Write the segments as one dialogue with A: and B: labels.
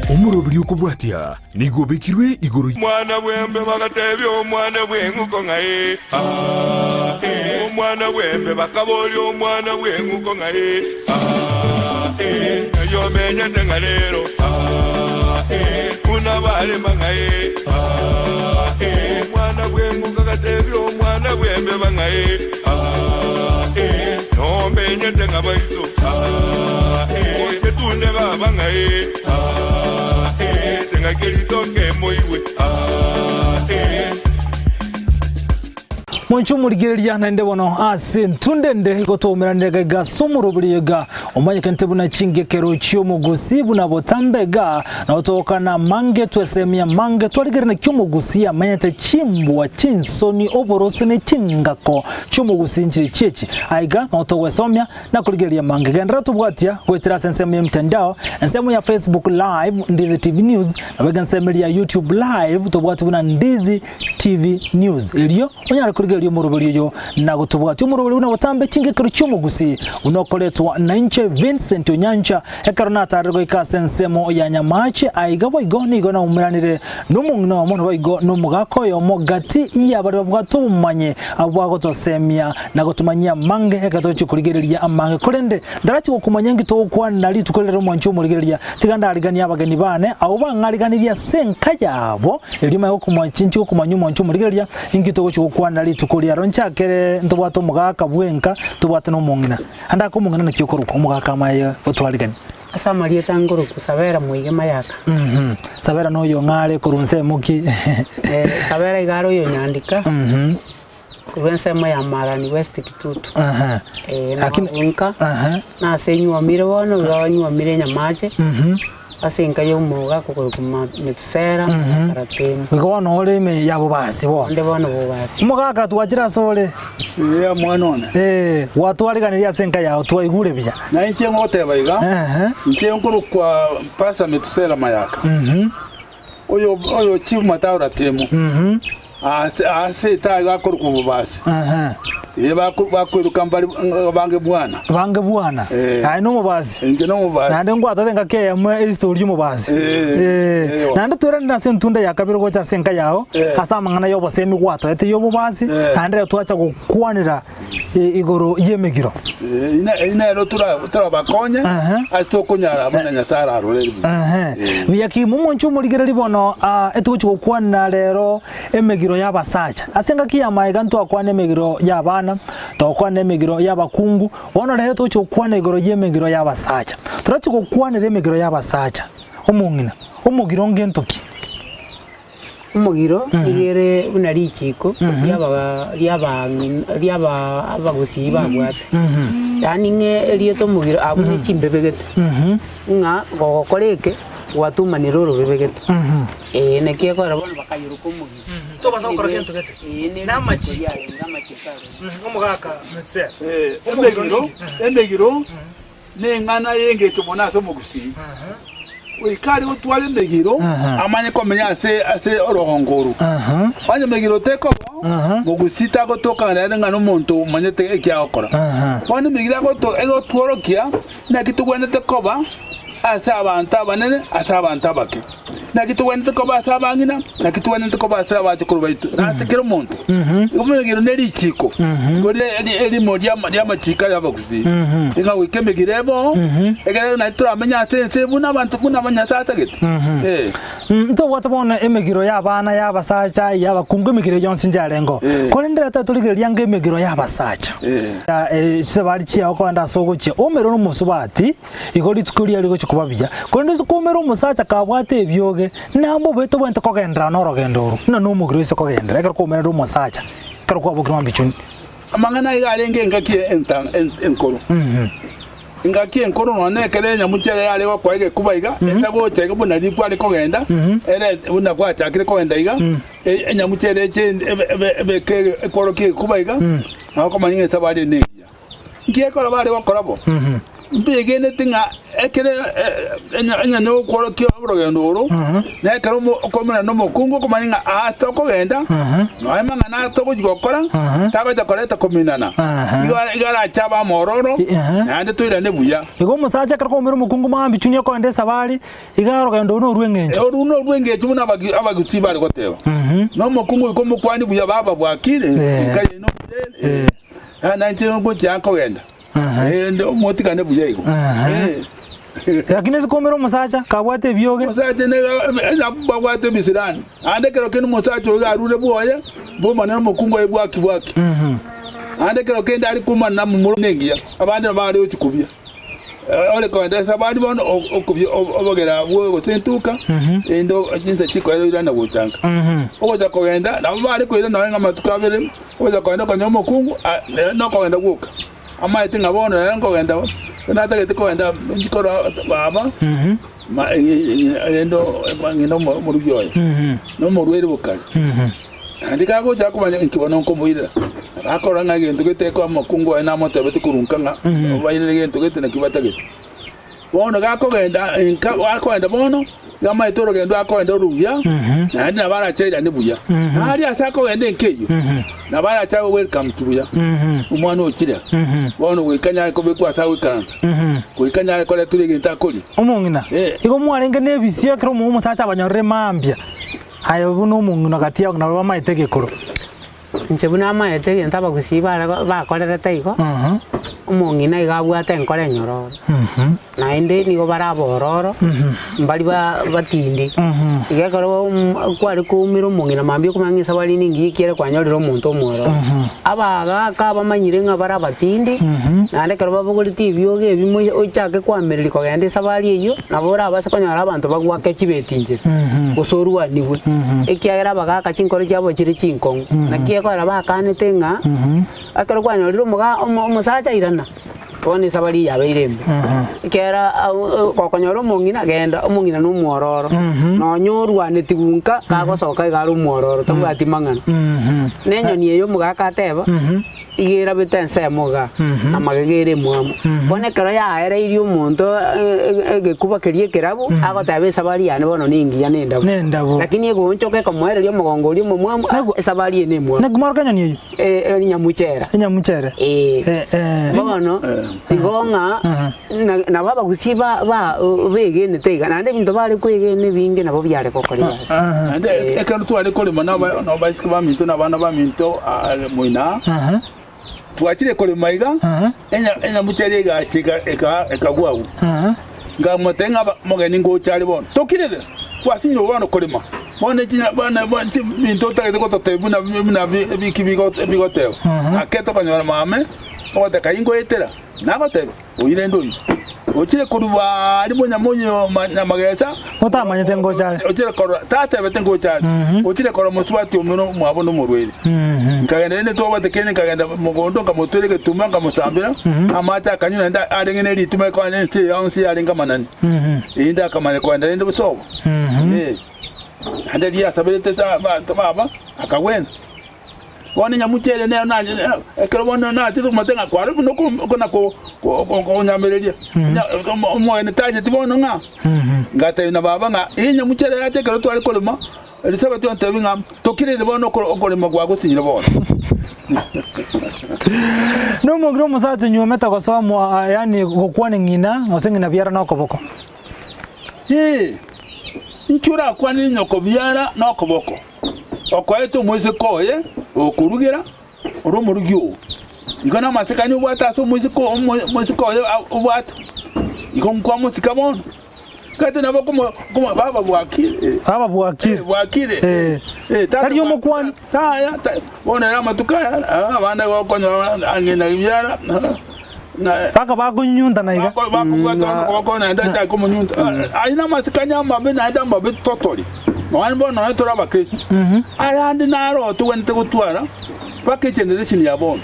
A: Omoroberi okobwatia nigo obekirwe igoro.
B: Omwana bw'embe bagatebia omwana bw'eng'uko ng'a ee, aa, ee. Omwana bw'embe bakaboria omwana bw'eng'uko ng'a ee, aa, ee. Ng'ai omenyete ng'a rero, aa, ee. Buna barema ng'a ee, aa, ee. Omwana bw'eng'uko agatebia omwana bw'embeba ng'a ee, aa, ee. Nomenyete ng'a baito, aa, ee. Goche tunde baba ng'a ee, aa, ee. Teng'aki ritoke moigwe, aa, ee.
C: Monche omorigereria naende bono ase entunde ende igo twaumeranire iga iga ase omoroberi iga omanyekente buna chingekero chi'omogusi buna botambe iga nabo togokana amange twesemia amange twarigereria naki omogusi amenyete chimbwa chinsoni oborose ne chingako chi'omogusi nchire chiechi aiga nabo togwesomia na korigereria amange genderera tobwatia goetera ase ensemo ya emitandao ensemo ya Facebook live Ndizi TV News nabo iga ensemo eria ya YouTube live tobwati buna Ndizi TV News. Erio onyare korigereria omoroberi oyo na gotobwatia omoroberi buna botambe chingekero chi'omogusii buna okoretwa nainche Vincent Onyancha ekero natarire goika ase ensemo ya Nyamache aiga boigo nigo naumeranire nomong'ina oyomo naboigo nomogaka oyomo gati yabaria babwate obomanyi abwo bagotosemia na gotomanyia amange ekero togochia korigereria amange korende ndarachi gokomanya inki togokwana rituko rire omwanchi omorigereria tiga ndariganie abageni bane abwo bang'ariganirie ase enka yabo Erio manye gokomocha inche gokomanya omonche omorigereria, inki togochia gokwanera rituko riaro nchakere ntobwate omogaka bwenka, tobwate na omong'ina. Ande ake omong'ina naki okorokwa, omogaka amaye otwarigani.
D: Ase amarieta nkorokwa Sabera Moige Mayaka.
C: Mhm. Sabera noyo ng'a are korwa nsemo ki?
D: Eh, Sabera iga are oyo Nyandika,
C: Mhm.
D: korwa ensemo ya Marani West Kitutu.
C: Aha.
D: Eh,
C: Lakini-
D: nabunka,
C: Aha.
D: nase nyuomire bono, iga nyuomire Nyamache.
C: Mhm.
D: Ase enka y'omogaka okorokwa Metusela Karatemu.
C: Goika bono ore ime ya bobasi bono.
D: Onde bono bobasi.
C: Omogaka twachire ase ore.
E: Ee, omwana one.
C: Ee, gwatwariganirie ase enka yao, twaigure buya.
E: Na inche ngoteba iga,
C: Ehe.
E: inche nkorokwa Pastor Metusela Mayaka,
C: Mhm.
E: oyo oyo Chief Mataura Temu,
C: Mhm.
E: aase aase etaga akorokwa bobasi.
C: Ehe.
E: Ee, bako- bakweruka mbare bange bwana.
C: Bange bwana.
E: Eh.
C: Aye nomobasi.
E: Inche nomobasi.
C: Naende ngwatete engaki eyemo ehistory y'omobasi.
E: Eh,
C: Eh.
E: eh.
C: Naende tweranire ase entunda ya kabere gocha ase enka yao,
E: Eh.
C: ase amang'ana y'obosemi gwatoete y'obobasi,
E: Eh.
C: naende rero twacha gokwanera eh, igoro y'emegiro.
E: Eh, ina- inero tora- torabakonye
C: Aha.
E: ase tokonyara buna Nyasae ararorere buya.
C: Ehe.
E: Eh.
C: Buya kegima omonche omorigereri bono ah, etogochia gokwana rero emegiro y'abasacha. Ase engaki y'amaega ntwakwana emegiro y'abana, togokwana emegiro y'abakungu, bono rero togochia gokwana igoro y'emegiro y'abasacha. Torachi gokwanera emegiro y'abasacha, omong'ina, omogiro ngento ki?
D: Omogiro nigo ere buna richiiko riaba riabang'ina riaba abagusii babwate. Yaani ng'a erieta omogiro abwo ne chimbebe gete, ng'a gogokora eke gwatumanire orobebe gete. Ee, naki ekogera bono bakayeroka omogiro.
C: Tobasa gokora gento gete.
D: Ee, ne
C: Na
D: erichiko
C: amachiko.
D: riarenge amachiko arenge.
C: Omogaka Metusela.
E: Eh, emegiro, emegiro neng'ana y'engencho mono ase omogusii. Goika are gotwara emegiro amanye komenya ase ase orogongo oro. Onye emegiro tekobo, mogusii tagotoka nere ng'a nomonto omanyete eki agokora. Bono emegiro agoto egotworokia naki togwenerete koba ase abanto abanene, ase abanto abake. Naki togwenerete koba ase abang'ina, naki togwenerete koba ase abachokoro baito, na ase kera omonto. Omegiro ne richiiko, igo rire erimo ri'amachiiko ay'abagusii, ng'a goika emegiro ebe oo, ekero naende toramenye ase ense buna abanto buna Nyasae atagete. Ee.
C: Ntobwate bono emegiro y'abana, y'abasacha, y'abakungu, emegiro eyio yonsi njarengeo.
E: Eh.
C: Korende rero torigereria anga emegiro y'abasacha.
E: Eh.
C: Chisabari chiao kogenda ase ogochia, oumere nomosubati, Igo rituko riria rigochia koba buya. Korende ase koumera omosacha kabwate ebioge, namobe tobwenerete kogenderera norogendo oro, buna nomogiro oise kogenderera ekero kwaumerire omosacha, ekero kwabokire mabichuni.
E: Amang'ana aiga arenge engaki entang enkoro. Engaki enkoro nonya ekero enyamucha ere yare gokoa egekuba iga, ere gocha iga buna rikwa are kogenda, ere buna gwachakire kogenda iga, enyamucha ere eche ebe ebe ebeke ekworokia egekuba iga, nabo okomanya ng'a esabari eye nengiya. Nki ekero bare gokora bo? Mbegenete ng'a. Ekere enyene okworokia orogendo oro, na ekero okoumera nomokungu okomanya ng'a aa tokogenda, nonya amang'ana aya togochia gokora, tagocha koreta kominana, igo arache abe amororo, naende toirane buya.
C: Igo omosacha ekero koumera omokungu mambia chuni okoenda esabari, iga orogendo orwo norw'engencho.
E: Orwo norw'engencho buna abagusii bare goteba. Na omokungu oika omokwanie buya, baba bwakire, enka yaino mbuya ere, na inche ngochia nkogenda. Naende omotigane buya igo.
C: Lakini ase koumera omosacha kabwate ebioge.
E: Omosacha nigo babwate ebisirani, naende ekero kende omosacha oyo iga arure bwoye, bomane nomokungu oye bwaki bwaki. Naende ekero kende are komana namomura nengiya, abande nabo bare gochia kobia. Ore kogenda esabari bono okobia obogera abwo gose entuka, erinde chinsa chikoera oirane gocha nka. Ogocha kogenda, nabo bare koira nonya ng'a amatuko abere, Ogocha kogenda okonyora omokungu, nere nokogenda gwoka, amaete ng'a bono nere nkogenda bo, natagete kogenda inche korwa baba, rende ng'ina omorugi oye, na omorwaire bokare. Naende kagocha akomanya inki bono nkomoirera, nabo akorora ng'a egento gete ekoa omokungu oye namotebeti korwa nka ng'a obairere egento gete naki batagete. Bono gakogenda inka, gakogenda bono, iga amaete orogendo akogenda oruya, naende nabo arache airane buya. Na aria ase akogenda enka eyio, nabo arache abe welcomed buya, omwana ochire. Bono goika anyare kobekwa ase agoikaransa, goika anyare koreterwa egento akoria.
C: Omong'ina,
E: Eh.
C: igo mwarenge nebisio ekero omosacha abanyorire mambia, aye buna omong'ina gati yabo nabo bamaete egekoro.
D: Inche buna amaete egento abagusii bare bakorerete igo, omong'ina iga abwate enkoro enyororo, naende nigo bare abororo, mbari ba batindi. Iga ekero kware koumera omong'ina mambia okomanya ng'a esabari ningiya ekiagera kwanyorire omonto omwororo. Abagaka bamanyire ng'a bare abatindi, naende ekero babogoretie ebiogo ebi moyo ochake koamereria kogenda esabari eyio, nabo orabase konyora abanto bagoake chibeti inchera, gose orwanigwe, ekiagera abagaka chinkoro chiabo chire chinkong'u. Naki ekogera bakanete ng'a ekero kwanyorire omoga omo omosacha irana, bono esabari eyio yabeire embe. Ekiagera gokonyora omong'ina genda, omong'ina na omwororo, nonya orwanetigwe nka, kagosoka iga are omwororo tabwati mang'ana. Na enyoni eye omogaka ateba. Iga erabete ensemo igaa, na magega ere emwamu. Bono ekero yaereirie omonto egekuba keria ekerabu, agoteba esabari yane bono nengiya nendabu.
C: Nendabu.
D: Lakini egoonchoka ekomoereria omogongo oria omomwamu, ah, esabari eye nemwamu.
C: Naki mwaroka enyoni eyio?
D: Enyamuchera.
C: Enyamuchere.
D: Eh. Bono, igo ng'a nabo abagusii ba ba begenete iga, naende ebinto bare kwegena ebinge nabo biare gokora egasi.
E: Naende ekero tware korema na abaiseke baminto na abana baminto moina aa, twachire korema iga, enyamucha eria egacha ekagwa agwo. Nkamotebia ng'a omogeni ngocha are bono, tokirere, kwasinyirwe bono korema, bono ebinto otagete gototebia buna buna biki bigoteba. Ake tokanyora mame, ogoteba kai ngoetera. Nagotebia, Oyio rende oyio, ochire korwa aria monyamonyo nyamagesa,
C: Otamanyete ngocha are.
E: Ochire korora, tatebete ngocha are, ochire korora mosubati omino omwabo nomorwaire. Nkagenda rende twabwate kende, nkagenda mogondo, nkamotwera egetuma, nkamosambera amache akanywa, naende arenge ne rituma ekonya ense eye yonsi yarenge amanani. Erinde akamanya kogenda rende bosogo. Ee. Naende riria asaberete baba, akagwena. Bono enyamucha ere nero ekero bono nachete komotebia ng'a kware buna okona konyamereria, omogeni tacheti bono ng'a, ngatebia na baba ng'a enyamucha ere yacha ekero tware korema, Elisabeti ontebia ng'a tokirire bono okorema gwagosinyire bono.
C: Nomong'ina omosacha onyuomete gosoa mwa yaani gokwana ng'ina gose ng'ina biara nokoboko.
E: Ee, inki orakwanere nyoko biara nokoboko? Okoete omoiseke oye okorugera ore omorugi oo. Igo namasikani obwate ase omoiseke omoiseke oye obwate, igo nkwamosika bono. Gete nabo komo komo baba bwakire.
C: Baba bwakire.
E: Bwakire.
C: Eh.
E: Eh, tata
C: Tari omokwani.
E: Yaya, bono ere amatuko aya, abande gokonyora ang'ina biara.
C: Mpaka bakonyunyuntana iga.
E: Bakobwata okoboko naende achake komonyunta. Ayio namasikani amabe naende amabe totally. Nonya bono nonya tore abakristo. Ayande naro togwenerete gotwara mpaka egeneration ya bono.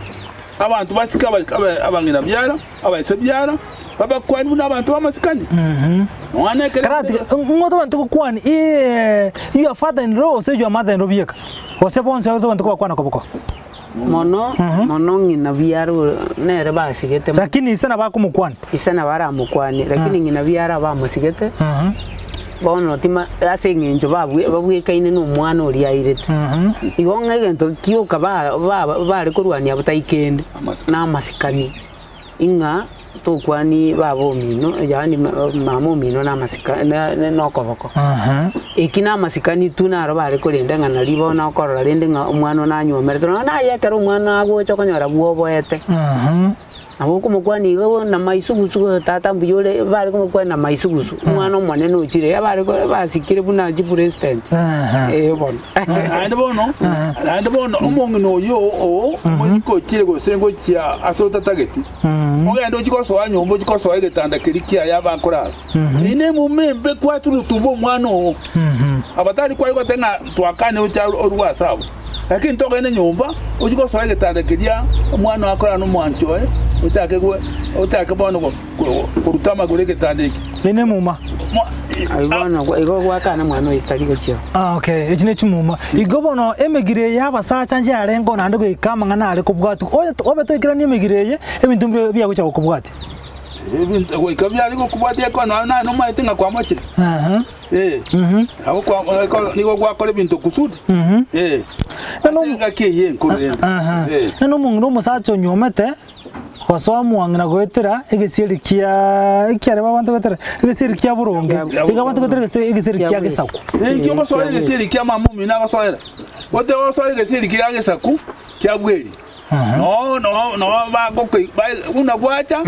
E: Abanto basike abang'ina biara, abaise biara, babakwanie buna abanto b'amasikani. Nonya ekero
C: Karatiga, ng'o tobwenerete gokwania your father in law gose your mother in law bieka? Gose bonsi babe tobwenerete kobakwana koboko?
D: Mono, mono ng'ina biara nere basigete mono.
C: Lakini ise nabo akomokwania.
D: Ise nabo aramokwanie, lakini ng'ina biara abamosigete, bono tima ase eng'encho babwe babwekaine na omwana oria airete. Igo ng'a egento kioka ba ba bare korwania abwo tai kende, na amasikani, ing'a Tokwani baba omino, yaani mama omino namasika na okoboko. Eki namasikani tu naro bare korenda ng'a nari bono okorora rende ng'a omwana one anywomerete nonya naye ekero omwana agocha okonyora bwoboete. Nabo okomokwania igo na maisugusu tata mbuya ore bare komokwania na maisugusu, omwana omonene ochire abare basikire buna chipresident eh bono.
E: Naende bono, naende bono omong'ina oyio oo omoika ochire gose ngochia ase otatageti. Ogende ochie gosoa nyomba, ochie gosoa egetanda keria kiaye abakorara. Eyio nemuma embe kwaturutumba omwana oo. Abatari kware goteba ng'a twakane oche orue ase abwo. Lakini togende nyomba, ochie gosoa egetanda keria omwana oo akorara nomwanchi oye, ochake gwe ochake bono koruta amagoro egetanda ekio.
C: Eyio nemuma.
D: Bono igo gwakana mwana oyo tari gochia.
C: Ah, okay, echi ne chimuma. Igo bono emegiro eye y'abasacha nchiarenge oo naende goika amang'ana are kobwatwa. Oye obe toikeranie emegiro eye, ebinto mbire biagocha gokobwatia.
E: Ebinto goika biare gokobwatia ekero nonya naye nomaete ng'a kwamochire.
C: Aha.
E: Eh. Nabo kwa eko nigo gwakora ebinto kusudi. Eh.
C: Na no-
E: Ase engaki eye enkoro rende.
C: Aha.
E: Eh.
C: Na nomong'ina omosacha onyuomete, Gosoa mwang'ina na goetera egesieri kia ekiarebe abanto goetera egesieri kia boronge, iga abanto goetera egese egesieri kia gesaku.
E: Ninki ogosoera egesieri kia mama omino agosoera? Gote gosoera egesieri kia gesaku kia bweri. Noo noo noo bagokoi ba buna gwacha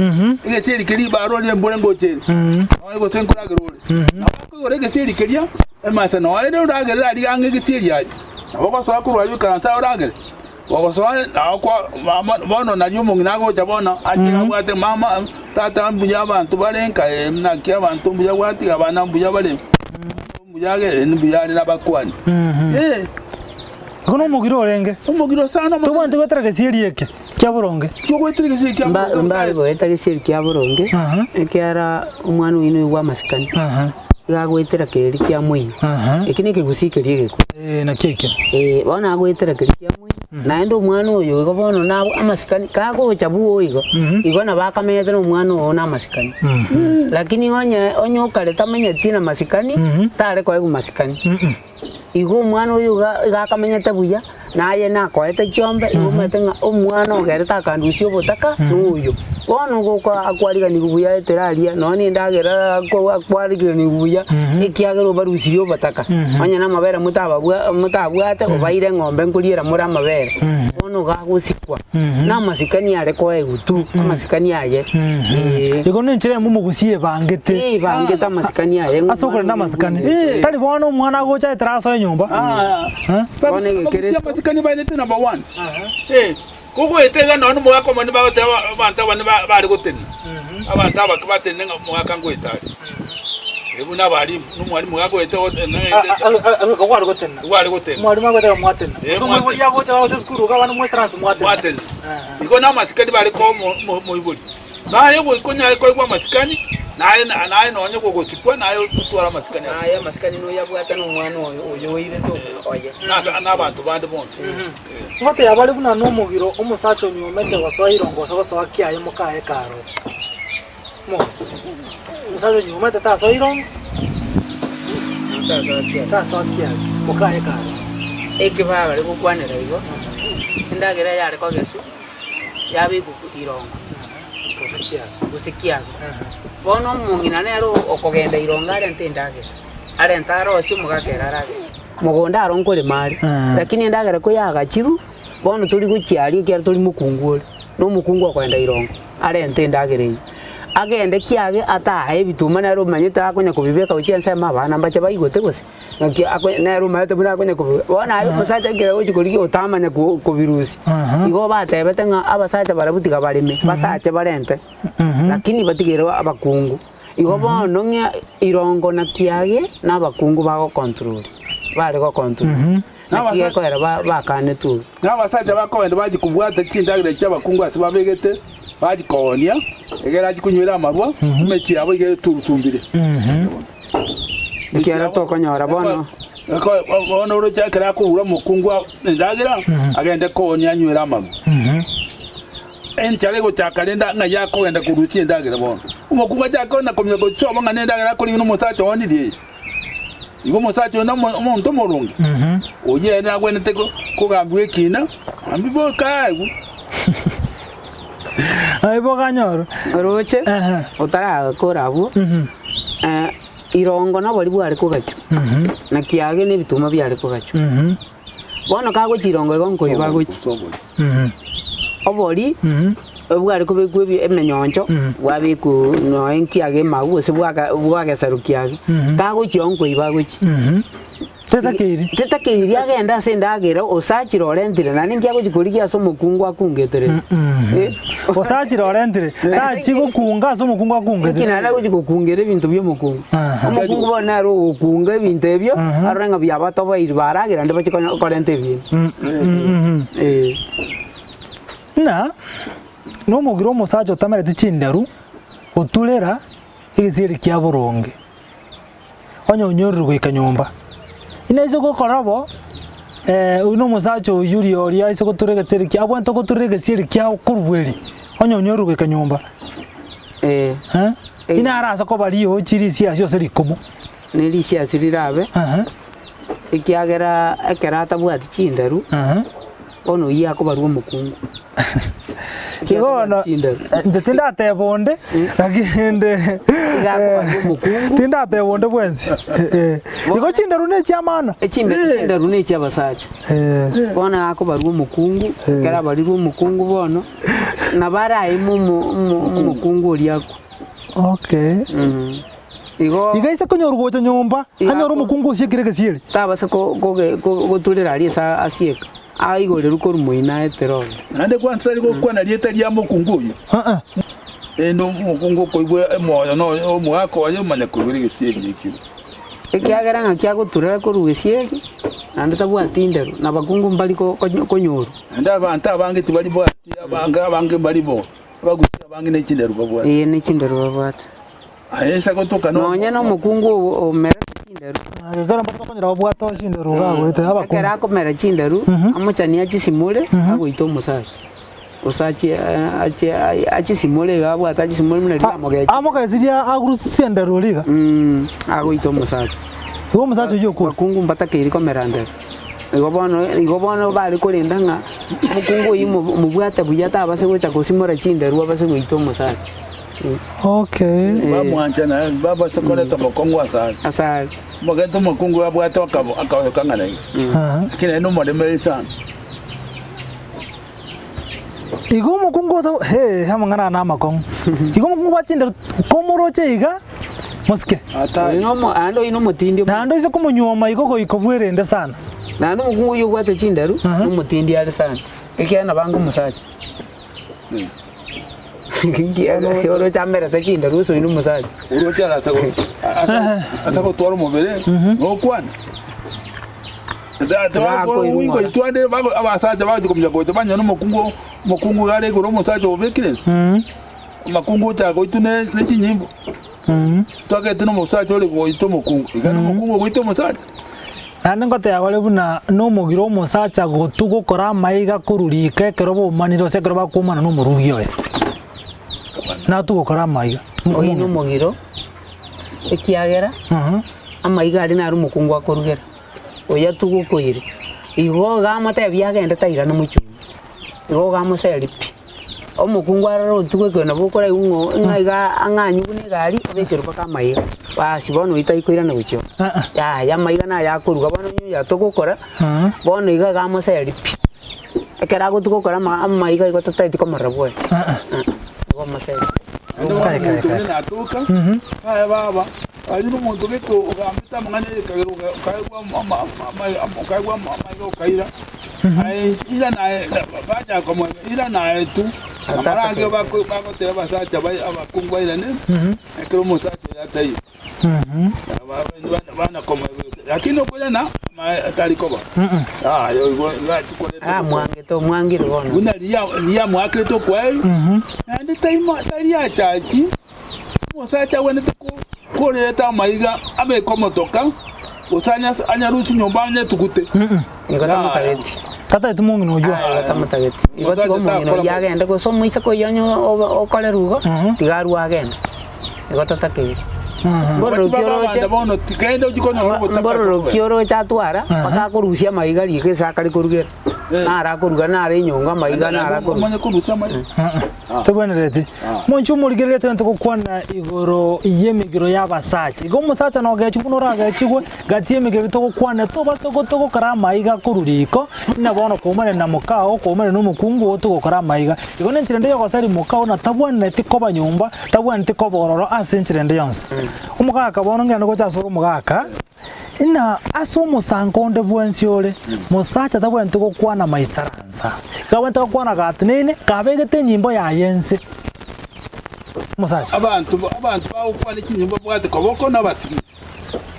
E: egesieri keria barorire embura ngocha ere. Noo gose nkoragera ore. Nabo bakoigora egesieri keria emasa noo ere oragerere aria ang'e egesieri aria. Nabo ogosoa korwa aria oikaranse oragere. Ogosoa nao kwa mama bono nario omong'ina agocha bono achire abwate mama tata mbuya abanto bare nka ee naki abanto mbuya gwatiga abana mbuya bare mbuya agere mbuya are nabakwani ee.
C: Igo nomogiro orenge.
E: Omogiro sana omonene.
C: Tobwenereti goetera gesieri eke kia boronge.
E: Togoetera gesieri kia boronge.
D: Mbare goeta gesieri kia boronge, ekiara omwana oyio noigwa amasikani. Iga agoetera keria kia moino. Eki nekegusii keria egekwe.
C: Ee, nakio ekio.
D: Ee, bono agoetera keria kia moino, naende omwana oyo igo bono nabwo amasikani, kagocha bwogo igo, igo nabo akamenyete na omwana oo na amasikani. Lakini onye onye okare tamenyeti na masikani, tare koegwa masikani. Igo omwana oyo iga iga akamenyete buya, naye nakoete chiombe, igo omanyete ng'a omwana ogerete akandusia obotaka noyo. Bono goka akwariganiwe buya etera aria, nonya na endagera ako akwariganiwe buya, ekiagera obarusirie obotaka, onye na amabere motababwa motabwate, obaire eng'ombe nkoriera more amabere, bono iga agosikwa, na amasikani are koegwa tu, amasikani aye, eh.
C: Igo nenchera eyemo omogusia ebangete.
D: Eh, ebangete amasikani aye.
C: Ase okorenda amasikani. Tari bono omwana agocha aetera asoe nyomba. Eh?
D: Bono egekristo.
E: Amasikani baenete number one. Eh, kogoeta iga nonya omogaka omonene bagoteba abanto aba niba bare gotenena. Abanto aba batenene ng'a omogaka ngoeta are. Eh, buna abalimu, na omwalimu iga agoeta
C: Igo gotenena.
E: Igo are gotenena.
C: Omwalimu agoeta mwatenena.
E: Eh,
C: Ase omoibori agocha bagocha esukuru iga abana mwesaranse mwatenena.
E: Mwatenena. Igo namasikani bare koa omoibori. Naye goika onyare koigwa amasikani, naye naye nonye gogosikwa, naye otware amasikani ase.
D: Naye amasikani noyabwate nomwana oyo oyo oirete oye.
E: Na nabanto bande bonsi.
C: Ngoteba bare buna nomogiro omosacha onyuomete gosoa irongo gose gosoa kiaye mokaye karo. Mo omosacha onyuomete tasoa irongo,
D: Tasoa kiaye.
C: tasoa kiaye mokaye karo.
D: Eki bare gokwanera igo, endagera yare kogeswa. yabekwa irongo
C: Gose kiago.
D: gose kiago. Bono omong'ina nere okogenda irongo arente endagera, arente arosie omogaka ere aragere. Mogondo aro nkorema are, lakini endagera koyagachirwe, bono tori gochia aria ekiagera tori mokungu ore, na omokungu okogenda irongo arente endagera eywo. Agende kiage atae ebituma nere omanyete akonya kobibeka gochia ensemo abana mbache baigote gose. Naki ako nere omanyete buna akonya kobirusia. Bono aye omosacha ekero agochia korigia otamanya ko kobirusia. Igo batebete ng'a abasacha barabwo tiga bareme, basache barente, lakini batigere abakungu. Igo bono ng'a irongo na kiage na abakungu bagocontrol, bare gocontrol. Naki gekoera ba bakanetwe obo.
E: Na abasacha bakogenda bachia kobwata chindagera chi'abakungu ase babegete, bachia koonia, egere achie konywera amarwa, emechie yabo iga eturutumbire.
D: Ekiagera tokonyora bono.
E: Bono oroche ekero akoura omokungu endagera, agende koonia anywere amarwa. Enchara egochaka rende ng'ai akogenda korusia endagera bono. Omokungu achake kona komanya gosoba ng'a nendagera akorigia nomosacha oonirie eye. Igo omosacha oyo nomo omonto omoronge, oyio ere nagwenerete kogambigwa ekiina, ambigwe okaegwe.
C: Aye boganyorwa.
D: Oroche,
C: Ehe.
D: otarakora abwo, irongo nobori bware kogachwa, na kiage na ebituma biare kogachwa. Bono kagochia irongo igo nkoiba agochia. Obori, bware kobekwa ebi emenyoncho, bwabekwa nonya nkiage emau gose bwaka bwageserwa kiage, kagochia oo nkoiba agochia.
C: Tetakeiri.
D: Tetakeiri agende ase endagera osachire orentire, naende inki agochia korigia ase omokungu akungeterete? Eh.
C: Osachire orentire, tachi gokunga ase omokungu
D: Inki
C: akungeterete.
D: naende agochia gokungera ebinto bia omokungu?
C: Aha.
D: Omokungu bono nere ogokunga ebinto ebio, arore ng'a biabatoboiri baragera naende bachie konya korenta ebinde. Eh.
C: Ng'a nomogiro omosacha otamereti chinderu, goturera egesieri kia boronge. Onye onyorire goika nyomba. Inee ase gokora bo, oyio nomosacha oyio oria oria ase gotura egesieri kiao, abwenerete goturera egesieri kiao korwa eri, onye onyorire goika nyomba.
D: Eh.
C: Eh, inee arase koba riochi risiasi ase rikomo.
D: Ne risiasi rirabe,
C: Ehe.
D: ekiagera ekero atabwati chinderu,
C: Ehe.
D: bono oyio akobarwa omokungu.
C: Igo bono, inche tindateba onde, lakini inde
D: Iga akobarwa omokungu.
C: tindateba onde bwensi. Eh, Igo chinderu ne chiamana.
D: Echimbe chinderu ne chiabasacha.
C: Eh.
D: Bono akobarwa omokungu, ekero abarirwe omokungu bono, nabo araime omo- omo- omokungu oria akwe.
C: Okay.
D: Igo.
C: Iga ise konyorwa gocha nyomba,
D: Iga
C: anyore
D: ako-
C: omokungu osiekire egesieri.
D: Tabasa ko- koge- ko- goturera aria ase asieka, aigorerwe korwa moino aetere oro.
E: Naende kwansa tari gokwana rieta ria mokungu oyio.
C: Aa.
E: Rende omokungu okoigwa emoyo noyo omogaka oye omanya koigora egesieri ekio.
D: Ekiagera ng'aki agoturera korwa gesieri, naende tabwati nderu, na abakungu mbari ko- konyo- konyorwa.
E: Naende abanto abange tibari bwati abange abange mbari bo, abagusi abange ne chinderu babwate.
D: Ee, ne chinderu babwate.
E: Aye inse gotoka no.
D: Nonya nomokungu omerete chinderu.
C: Ekero mbato bakonyora babwate oo chinderu iga agoeta abakungu.
D: Ekero akomera chinderu, amochanie achisimore, agoita omosacha. Gose achie achie achisimore iga abwate achisimore buna riria amogechi.
C: Amogesirie agurusie enderu eria iga.
D: Agoita omosacha.
C: Igo omosacha oyio okure.
D: Abakungu mbatakeiri komera nderu. Igo bono igo bono bare korenda ng'a omokungu oyio mobwate buya tabase gocha gosimora chinderu abase goita omosacha.
C: Okay.
E: Bamwancha na babasa koreta omokungu asare.
D: Asare.
E: Omogete omokungu abwate akabo akaoka ng'a naiga. Lakini aye nomoremereri sana.
C: Igo omokungu oto he amang'ana aya namakong'u. Igo omokungu bwachindire komoroche iga mosike.
E: Hatari.
D: Oyo nomo naende oyio nomotindi omo-
C: Naende oise komonyuoma igo goika obwerende sana.
D: Naende omokungu oyio obwate chinderu, nomotindi are sana, ekiagera nabo anga omosacha. Oroche amerete chinderu ase oyio nomosacha.
E: Oroche arase atagotwara omobere nokwana. Goitwande abasacha bagochia kominyoka gocha banyora omokungu omokungu iga are igoro omosacha obekire inse. Omokungu ocha goitwa ne chinyimbo. Twagete na omosacha ore goita omokungu, iga na omokungu ogoita omosacha.
C: Naende ngoteba bare buna nomogiro omosacha gotwa gokora amaiga korwa riko ekero bomanire gose ekero bakwomana nomorugi oye. Natwe gokora amaiga.
D: Oyio nomogiro, ekiagera amaiga aria naro omokungu akorugera. Oyo atugokoire. Igo iga amotebia agende tairana mochie oyio. Igo iga amoseria pi. Omokungu arore otugokeirwe nabo okoraigwa ng'o ng'a iga ang'anywe buna egari, obekerwe mpaka amaiga. Basi bono oyio taikoirana gochia oo. Yaya amaiga naye akoruga bono onye oyo atogokora, bono iga iga amoseria pi. Ekero agotugokora ama amaiga igo totaeti komorora bwoye. Igo omoseria.
E: Naende bono omonto onde natoka, aye baba, Aria nomonto gete ogambete amang'ana y'ekagera okaegwa okaegwa amaiga okaira. Aye ira naye bachaka komoega ira naye tu. Amarange bagoteba abasacha abakungu bairane ekero omosacha oyo ataiyo. Bana komoega lakini okoirana atari koba. Yaya igo igachi koreta
D: Amwangete omwangire bono.
E: Buna riria riamwakerete okwaeri naende tari achachi. Omosacha agwenerete koreta amaiga abeke omotoka, Gose anyarusie nyomba anyetugute.
D: Igo tamotageti.
C: Tatageti mong'ina oyio.
D: Aye, igo tamotageti. Igo tiga omong'ina oyio agende, gose omoiseke oyio onye okorerwa igo, tiga arwe agende. Igo tatakeire. Mbororoki oroche, mbororoki oroche atwara, mpaka akorusia amaiga riko ase akare korugera. Naro akoruga, naro enyongo amaiga naro akoruga.
C: Tobwenereti. Monche omorigereria togende gokwana igoro y'emegiro y'abasacha. Igo omosacha nogechigwe buna oragechigwe, gati y'emegiro eria togokwana tobase togokora amaiga korwa riko, buna bono koumana na mokao, koumana na omokungu oo togokora amaiga. Igo nenchera ende y'ogosaria mokao na tabwenereti koba nyomba, tabwenereti koba ororo ase enchera ende yonsi. Omogaka bono ngende gocha asore omogaka, Ng'a ase omosango onde bwensi ore, mosacha tabwenereti gokwana maisaransa. Iga abwenerete gokwana gateneine, kabegete enyimbo yaye inse. Omosacha.
E: Abanto abanto bagokwana chinyimbo babwate koboko na abasigisi.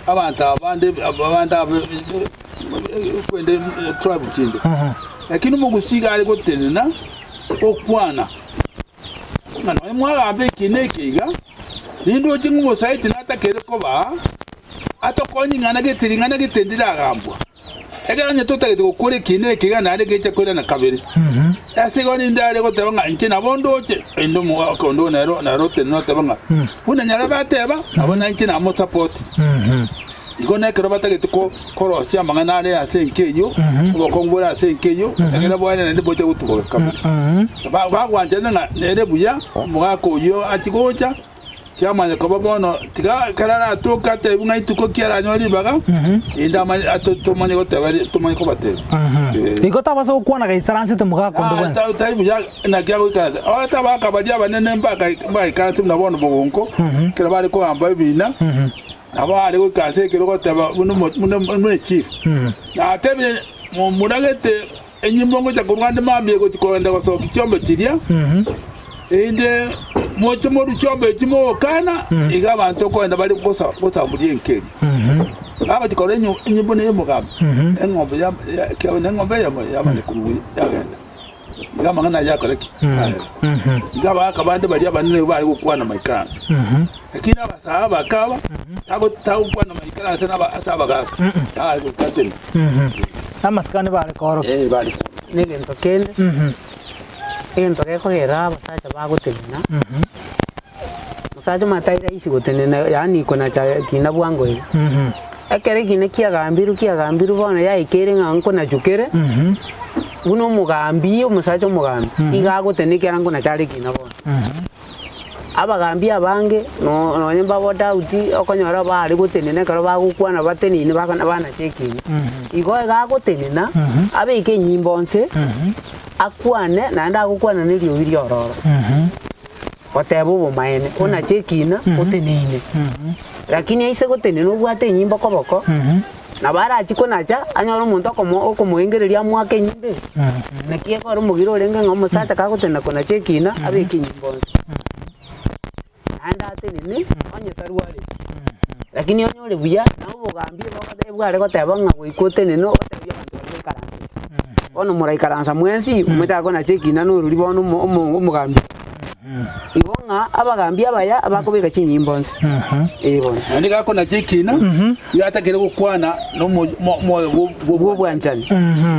E: Abanto aba bande abande aba kwende tribe chinde. Lakini omogusii iga are gotenena okwana ng'a nonye mwagamba eke na eke iga, nindoche ng'a omosaiti natakere kobaa Atokonye ing'ana gete ring'ana gete ndiragambwa, ekero onye totagete gokora ekiina eke iga naende gecha koirana kabere. Ase igo ninde are goteba ng'a inche nabo ndoche, erinde omogaka onde nere nere otenene oteba ng'a buna nyarebe ateba, nabo nainche namosapoti. Igo nekero batagete ko korosia amang'ana are ase enka eyio, obokong'u bore ase enka eyio, ekero bwaye naende bocha gotuboka kabere. Ba bagwanchana ng'a nere buya, omogaka oyio achie gocha. Kiamanya koba bono, tiga ekero aratoke atebiwe ng'a ituko ki aranyore ribaga, erinde amanye ato tomanye goteba tomanye kobatebia. Eh.
C: Igo tabasa gokwana gaisaransete mogaka onde
E: Ah,
C: bwensi.
E: ta- tari buya naki agoikaransa. Ota abagaka baria abanene mbaka- mbagaikaranse buna bono bogonko, ekero bare kogamba ebina, nabo are goikaransa ekero goteba buna omo- buna buna echief. Natebire momuragete Enyimbo ngocha korwa ande mambia egochia kogenda gosokia chiombe chiria, erinde moche morue chiombe echi mogokana, iga abanto okogenda bare gosamburia enka eria. Bagochia korora enyimbo neye omogambi, eng'ombe na eng'ombe eyemo yamanya korwa yagenda. Iga amang'ana ayio akora ki? Aera. Iga abagaka bande baria abanene nigo bare gokwana maikaranso. Lakini abasae abake aba, tagokwana maikaranso ase abagaka, tari goika ateme.
C: Amasikani bare koorokia.
E: Eh, bare koorokia.
D: Negento kende, egento gekogera abasacha bagotenena, omosacha omanyete tari rahisi gotenena yaani konacha kina bwango iga. Ekero ekina kiagambirwe kiagambirwe bono yaikeire ng'a nkonachwa kere, buna omogambi omosacha omogambi, iga agotenena ekiagera nkonacha are ekina bono. Abagambi abange nonye mbabo Daudi okonyora baare gotenena ekero bagokwana bateneine banache ekiina. Igo iga agotenena abeke enyimbo nse akwane naende agokwana neriogi riororo goteba obomaene onache ekiina oteneine. Lakini aise gotenena obwate enyimbo koboko nabo arachie konacha anyore omonto okomoengereria amoake enyimbo eye. Naki ekero omogiro orenge ng'a omosacha kagotenena konacha ekina abeke enyimbo onsi. Naende atenene onye tarwareti. Lakini onye ore buya na obogambi bware goteba ng'a goika otenene otebie abanto baria baikaransete. Bono moraikaransa mwensi mochake konacha ekina na orori bono omogambi. Igo ng'a abagambi abaya abakobeka chinyimbo nse. Ee bono.
E: Naende gakonacha ekina, nigo atakire gokwana nomoyo
D: bw'obwanchani.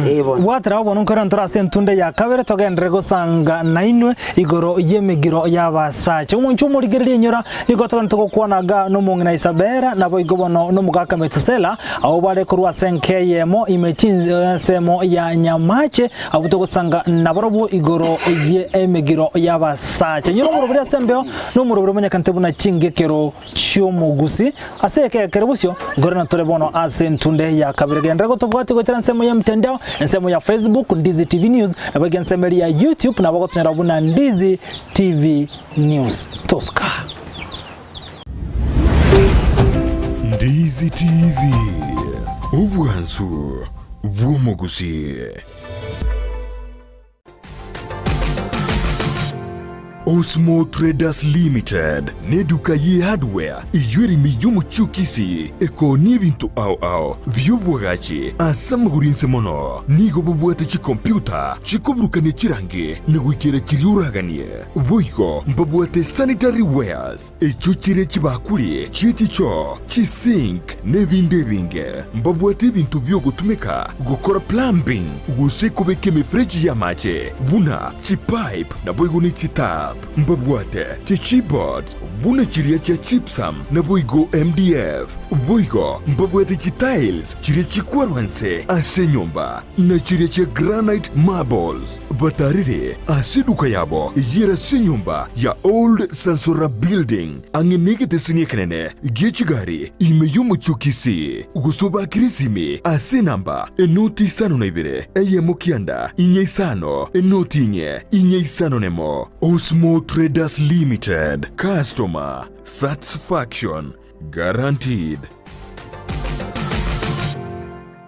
D: Ee bono.
C: Bwatera bono nkoirana ntore ase entunda ya kabere togenderere gosanga nainwe igoro y'emegiro y'abasacha. Omonche omorigereria enyora nigo togenderete gokwana iga nomong'ina Isabela naboigo bono nomogaka Metusela abwo bare korwa ase enka eyemo ime chinsemo ya Nyamache Abwo togosanga nabarobwo igoro y'emegiro y'abasacha. Nyora omorobori ase embeo, na omorobori omanyekanete buna chingekero chi'omogusi. Ase eke ekere bosio, nkorena tore bono ase entunde ya kabere. Genderera gotobwatia goetera ensemo y'emtendao, ensemo ya Facebook, Ndizi TV News, naboigo ensemo eria ya YouTube nabo ogotonyora buna Ndizi TV News. Tosuka.
A: Ndizi TV, obwansu bw'omogusii. Osmo Traders Limited neduka ye hardware eyio ere ime y'omochie o Kisii ekoonia ebinto ao ao bi'obwagachi ase amagoro inse mono. Nigo bobwate chikompiuta chikoburukania chirangi na goikera chiria oraganie. Boigo mbabwate sanitary wares echio chire chibakuri chie chichoo, chisink na ebinde ebinge. Mbabwate ebinto bi'ogotumeka gokora plumbing gose kobeka emefereji y'amache buna chipipe naboigo ne chitap. Mbabwate chichipboards buna chiria chia gypsum naboigo MDF. Boigo mbabwate chitiles chiria chikwarwa nse ase enyomba na chiria chia granite marbles. Batarire ase eduka yabo eyio ere ase enyomba ya Old Sansora Building ang'e negeteseni ekenene gie chigari ime y'omochie o Kisii, gose obakire esimi ase enamba enoti isano na ibere eyemo kianda inye isano enoti inye inye isano nemo. Osmo Traders Limited, Customer Satisfaction Guaranteed.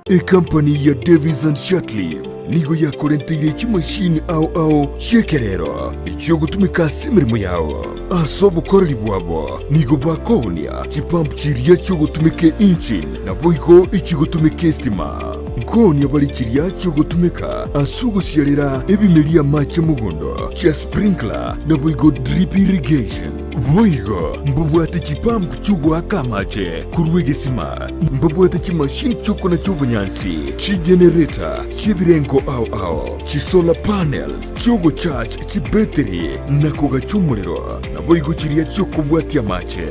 A: Ekampani ya Davis and Shirtliff nigo yakorenteire chimashini ao ao chi'ekerero echiogotumeka ase emeremo yao. Ase obokoreri bwabo nigo bakoonia chipump chiria chiogotumeka engine naboigo echigotumeka estima. Nkoonia bare chiria chiogotumeka ase ogosiarera ebimeria amache mogondo chia sprinkler naboigo drip irrigation. Boigo mbabwate chipump chi'ogoaka amache korwa egesima, mbabwate chimashini chi'okonacha obonyansi, chigenereta chi'ebirengo ao ao, chisolar panels chi'ogocharge chibetiri na kogacha omorero, naboigo chiria chi'okobwatia amache.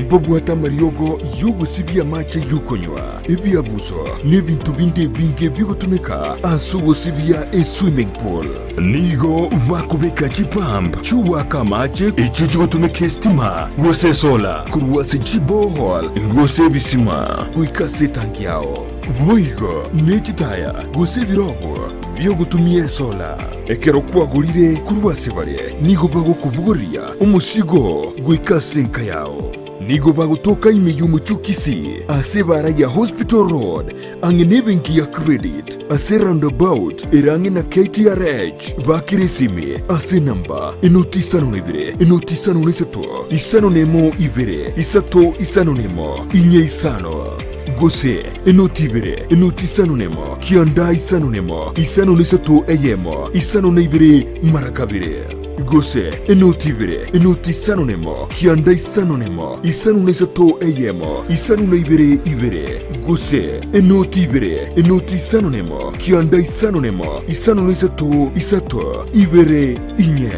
A: Mbabwate amariogo y'ogosibia amache y'okonywa, ebiabuso, na ebinto binde ebinge bigotumeka ase ogosibia eswimming pool. Nigo bakobeka chipump chi'ogoaka amache echio chigotumeka esitima gose esola korwa ase chiborehole gose ebisima goika ase etanki yao. Boigo ne chitaya gose ebirobo bi'ogotumia esola. Ekero kwagorire korwa ase bare, nigo bagokobogoria omosigo goika ase enka yao. Nigo bagotoka ime y'omochie o Kisii ase ebaara ya Hospital Road ang'e nebenki ya Credit ase roundabout ere ang'e na KTRH. Bakera esimi ase enamba enoti isano na ibere enoti isano na isato isano na emo ibere isato isano na emo inye isano gose enoti ibere enoti isano na emo kianda isano na emo isano na isato eyemo isano na ibere mara kabere. Gose enoti ibere, enoti isano nemo, kianda isano nemo, isano na isato eyemo, isano na ibere ibere, gose enoti ibere, enoti isano nemo, kianda isano nemo, isano na isato isato ibere inye.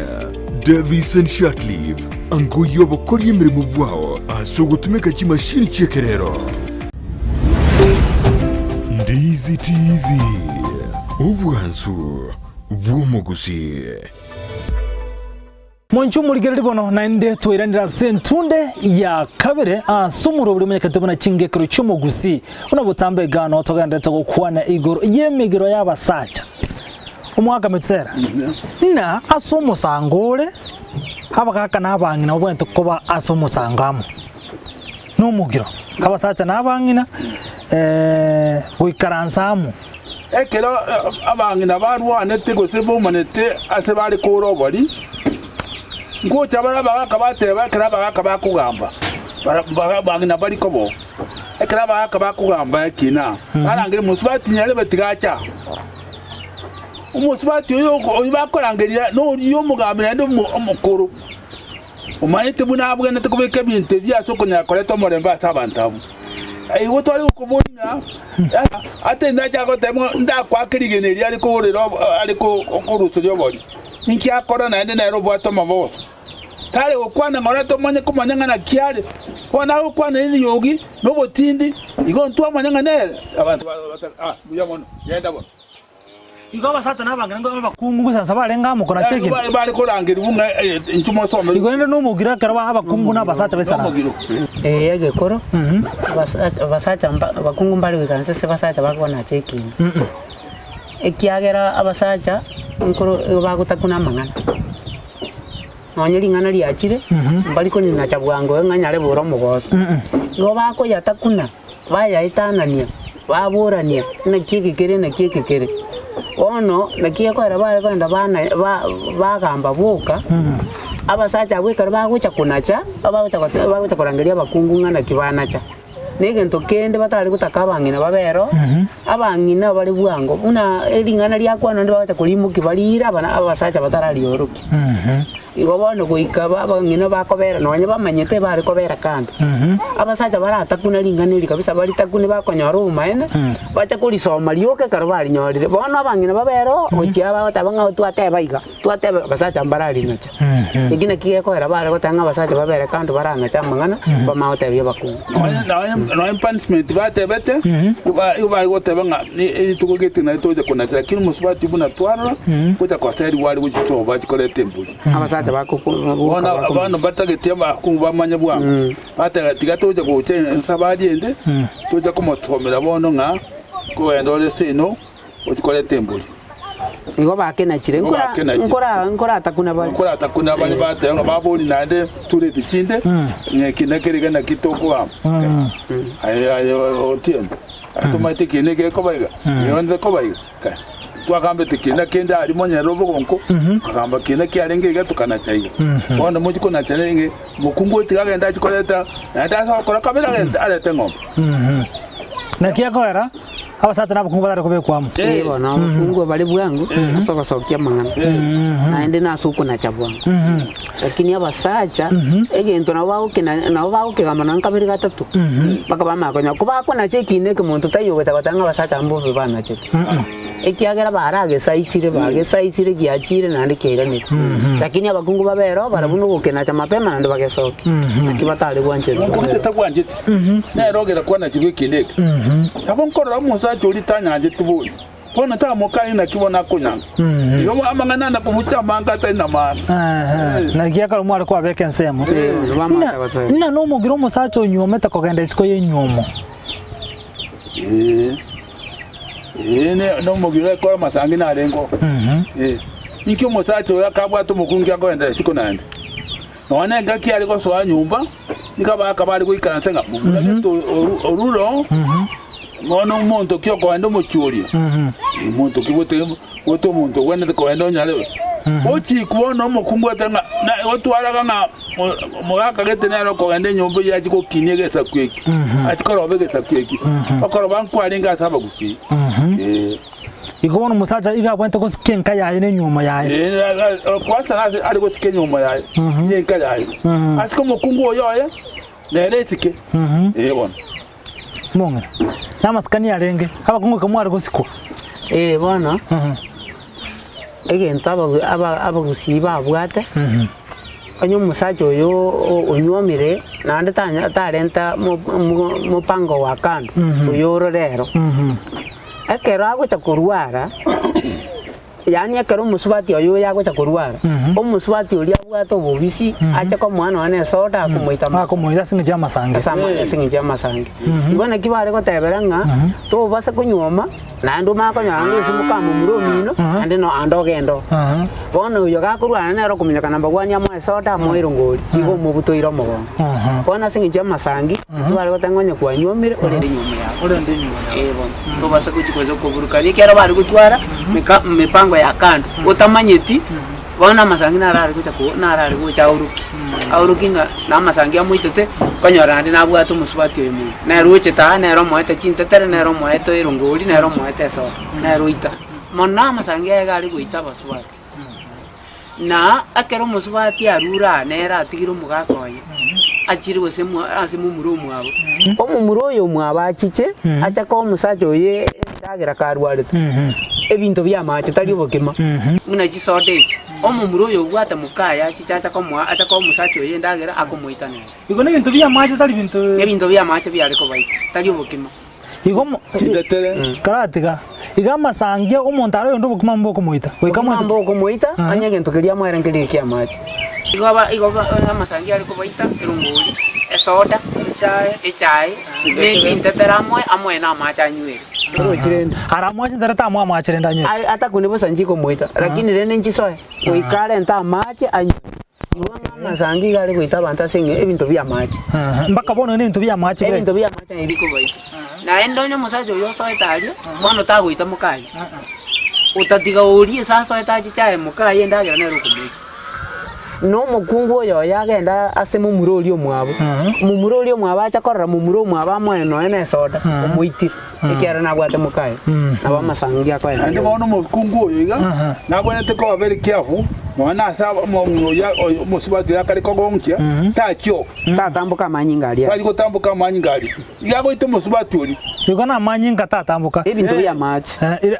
A: Davison Shirtliff, angoyia obokoria emeremo bwao ase ogotumeka chimashini chi'ekerero. Ndizi TV, obwansu bw'omogusii.
C: Monche omorigereria bono naende twairanire ase entunde ya kabere ase omorwabori omonyekete buna chingekero chi'omogusii. Buna botambe iga noo togenderete gokwana igoro y'emegiro y'abasacha. Omwaka Metsera, ng'a ase omosango ore abagaka na abang'ina babwenerete koba ase omosango amo nomogiro. Abasacha na abang'ina goikaransa amo.
E: Ekero abang'ina barwanete gose baumanete ase bare koora obori, ngocha bare abagaaka bateba ekero abagaaka bakogamba, abang'ina mbari koba oo. Ekero abagaaka bakogamba ekina, barangeria omosubati nyarebe tiga ache aa. Omosubati oyo oyio bakorangeria noria omogambi naende omokoro, omanyete buna abwenerete kobeka ebinto ebi ase okonyara koreta omorembe ase abanto abwo. Igo tware gokoboria ng'a ate indache agoteba ng'a ndakoake rigena erio are kogorera are koruseria obori, inki akora naende nere obwate omoboso? Tare gokwana ng'a ore tomanye komanya ng'a naki are. Bono agokwana eriogi na obotindi, igo ntwamanya ng'a nere. Abanto ah, mbuya mono, genda bono.
C: Igo abasacha na abang'ina na abakungu gosansa barenge amo konacha
E: ekina. Bare bare korangerigwa ng'a inchuo mosome.
C: Igo rende nomogiro ekero abakungu na abasacha baisana.
E: Nomogiro.
D: Ee, egekoro, abasacha abakungu mbare goikaransa ase abasacha bakonacha ekina. Ekiagera abasacha nkoro bagotakuna amang'ana. Nonye ring'ana riachire, mbari koninacha bwango ng'a nyare bore omogoso. Igo bakoyatakuna. Bayaetanania, baborania, Naki eke kere, naki eke kere. Bono naki gekoera bare kogenda bana ba bagamba boka. Abasacha abwo ekero bagocha konacha, bagocha gote bagocha korangeria abakungu ng'a naki banacha. Na egento kende batari gotaka abang'ina babe ero, abang'ina bare bwango, buna ering'ana riakwanwa naende bagocha korimokia bariire abana abasacha batarariorokia. Igo bono goika ba abang'ina bakobera nonye bamanyete bare kobera kando, abasacha baratakuna ring'ana eri kabisa baritakune bakonyora obomaene, bache korisoma rioka ekero barinyorire. Bono abang'ina babe ero, gochia bagoteba ng'a twateba iga. Twateba abasacha mbararinacha. Eki naki gekoera bare goteba ng'a abasacha babere kando baranache amang'ana, bamanye gotebia abakungu.
E: Nonya nonya nonya punishment batebete, igo igo bare goteba ng'a ni rituko gete nari tocha konacha lakini omosubati buna twarora, gocha koserigwa are gochia sobo achie koreta embori.
D: Abasacha bakoku
E: Bono abana batagete abakungu bamanye bwango, bateba tiga tocha gocha ensabari ende, tocha komosomera bono ng'a kogenda ore seino. Gochia koreta embori.
D: Igo bakenachire,
E: Igo
D: nkora
E: bakenachire.
D: nkora nkoratakuna bare.
E: Nkoratakuna bare bateba ng'a babori naende tureti chinde, ng'a eki nakere iga naki tokogamba. Aye aye Otieno, aye tomaete ekiina eke gekoba iga, egeonete koba iga, kai twagambete ekiina kende aria monyerere obogonko, tokagamba kiina kiarenge iga tokanacha iga. Bono mochie konacha renge, mokungu oyo tiga agende achie koreta, naende ase ogokora kabere agende arete eng'ombe.
C: Naki ekoera, Abasacha na abakungu batare kobekwa amo.
D: Ee bono abakungu abare bwango ase ogosokia amang'ana, naende nase okonacha bwango. Lakini abasacha egento nabo bagokena nabo bagokegamba nonye kabere gatato, mpaka bamanya konya kobakonacha ekiina eke monto taiyo ogocha goteba ng'a abasacha mbobe banachete. Ekiagera baragesaisire bagesaisire giachire naende kiairanire. Lakini abakungu babe ero barabwo nogokenacha mapema naende bagesokie. Naki batare gwancherwa
E: Omonto
D: babe
E: gete
D: ero.
E: tagwancheti, nere ogera kwanachirwe ekiina eke. Nabo nkorora omosacha oria tanyancheti boyo, bono tamokani naki bono akonyanga. Igo amang'ana ane kobucha amange atari namaana.
C: Naki ekero mware kwabeka ensemo,
D: Eh, bamata goteba.
C: ng'a nomogire omosacha onyuomete kogenda isiko y'enyuomo.
E: Ee, ee, ne- nomogiro ekero amasangi narengeo. Ee, inki omosacha oyo akabwata omokungu akogenda isiko naende? Nonya nengaki are gosoa nyomba, nigo abagaaka bare goikaransa ng'a momura gete oru- oruro, bono omonto ki okoenda omochie oria? Eh, Monto ki gote gote omonto ogwenerete koenda onyarebe? Ochikwa bono omokungu ate ng'a na gotwaraga ng'a mo- omogaka gete nere okogenda enyomba eyio achie gokinia egesaku eki, achie koroba egesaku eki. Okoroba nkwarenge ase abagusii, eh.
C: Igo bono omosacha iga abwenerete gosika enka yaye na enyuomo yaye.
E: Ee, kwansa ase are gosika enyuomo yaye na enka yaye, asike omokungu oyo oye, nere esike. Ee bono.
C: Mong'ina, namasikani arenge, abakungu ekero mware gosikwa.
D: Ee bono, egento abagu- aba- abagusii babwate, onye omosacha oyo o- onyuomire naende tanya tarenta mo- mo- mopango wa kando, oyo orore ero. Ekero agocha korwara, yaani ekero omosubati oye oyo agocha korwara, omosubati oria abwate obobisi, ache komoa nonya na esoda akomoita amache.
C: Akomoita ase eng'encho y'amasangi.
D: Ase ama- ase eng'encho y'amasangi. Igo naki bare gotebera ng'a, tobasa konyuoma, naende omanye konyora ng'a ase mokamomura omino, naende no ande ogende oo. Bono oyo gakorwara nere okominyoka number one amoe esoda, amoe erongori, igo omobutoire omogongo. Bono ase eng'encho y'amasangi, tibare goteba ng'a onye kwanyuomire, orende enyuomo yao.
C: Orende enyuomo yao.
D: Ee bono, tobasa gochia gose koburukania ekiagera bare gotwara meka mipango ya kando, otamanyeti, bono amasangi naro are gocha ko naro are gocha aorokie, aorokie ng'a na amasangi amoitete, okonyora naende nabwate omosubati oyo mono. Nere ochete aa, nere omoete chintetere, nere omoete erongori, nere omoete esoda, nere oita. Mono amasangi aya iga are goita abasubati. Na ekero omosubati arure aa nere atigire omogaka oye, achire gose mwa ase momura omwabo. Omomura oyo omwabo achiche, ache koa omosacha oye endagera karwarete, ebinto bi'amache tari obokima, buna chisoda echi. Omomura oyo obwate mokaye achiche ache komoa ache koa omosacha oye endagera akomoita nere.
C: Igo nebinto bi'amache tari binto.
D: Ebinto bi'amache biare kobaita, tari obokima.
C: Igo mo-
E: Chintetere.
C: Karatiga, iga amasangi omonto are oyonde obokima mbokomoita, goika
D: Obokima
C: moete.
D: mbokomoita, onye egento keria amoere nkeri eki'amache. Igo aba igo ba amasangi are kobaita, erongori, esoda, echae, ne chintetere amoe, amoe na amache anywere. Orochi rende.
C: Aramoe chintetere tamoe amache rende anywere.
D: Aye atakune bosa nchikomoita, lakini rende nchisoe, goika arente amache anywe. Igo ng'a amasangi iga are goita abanto ase eng'e ebinto bi'amache.
C: Mpaka bono nebinto bi'amache bire.
D: Ebinto bi'amache nabi bikobaita. Naende onye omosacha oyio osoete aria, bono tagoita mokaye. Otatiga oria ase asoete achiche aye mokaye endagera nere okomoita. Na omokungu oyo oye agenda ase momura oria omwabo, momura oria omwabo acha korora momura omwabo amoe nonya na esoda, omoitire, ekiagera nabwate mokaye. Nabo amasangi akoenda
E: Naende
D: igo.
E: bono omokungu oyo iga nabwenerete koba very careful, nonya nase omong'ina oyio oyo omosubati oyo akare kogonkia, tachioka.
D: Tatamboka amanyinga aria.
E: Tari gotamboka amanyinga aria. Iga agoita omosubati oria.
C: Igo namanyinga tatamboka.
D: Ebinto bi'amaache.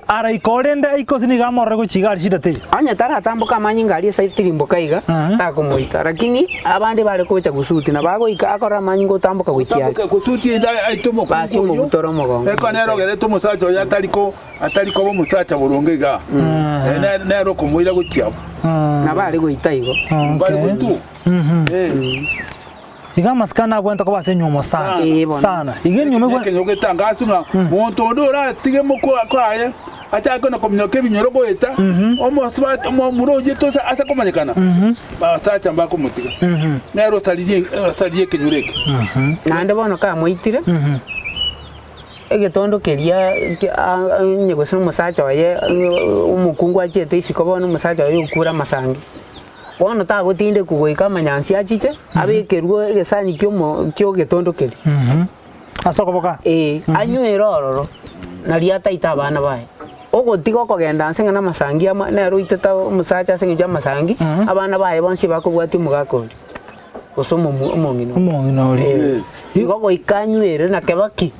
C: Araika orende aike ase nigo amorore gochia iga aria shida teiyo.
D: Onye taratamboka amanyinga aria ase tirimboka iga, takomoita. Lakini abande bare gocha gusuti, na bagoika akorora amanyinga otamboka gochia aria.
E: Otamboke gusuti ende aite omokungu
D: Basi
E: oyio,
D: omobutore omogongo.
E: eko nere ogerete omosacha oyo atari ko atari koba omosacha boronge igaa. Nere okomoira gochia abwo.
D: Nabo are goita igo.
E: Bare goitwa. Eh.
C: Iga amasikani nabwenerete koba ase enyuomo sana
D: Ee, bono.
C: sana. Iga enyuomo ebwe
E: Ekenyoro getangaswe ng'a monto onde oratige mokwa kwaye achake na kominyoka ebinyoro goeta, omosubati omomura oyio ase ase komanyekana, abasacha mbakomotiga. Nere osaririe osaririe ekenyoro eke.
D: Naende bono kamoitire, egetondo keria ki- a- onye gose omosacha oye omokungu achiete isiko bono omosacha oye okure amasangi. Bono tagotindekwa goika amanyansi achiche, abekerwe egesanyi ki'omo ki'ogetondo keria.
C: Ase okoboka.
D: Ee, anywere ororo, nario ataite abana baye. Ogotiga okogenda nse ng'a namasangi ama nere oitete omosacha ase eng'encho y'amasangi, abana baye bonsi bakobwatia omogaka oria, gose omomu omong'ina oria.
C: Omong'ina oria.
D: Ee, igo goika anywere na kebaki.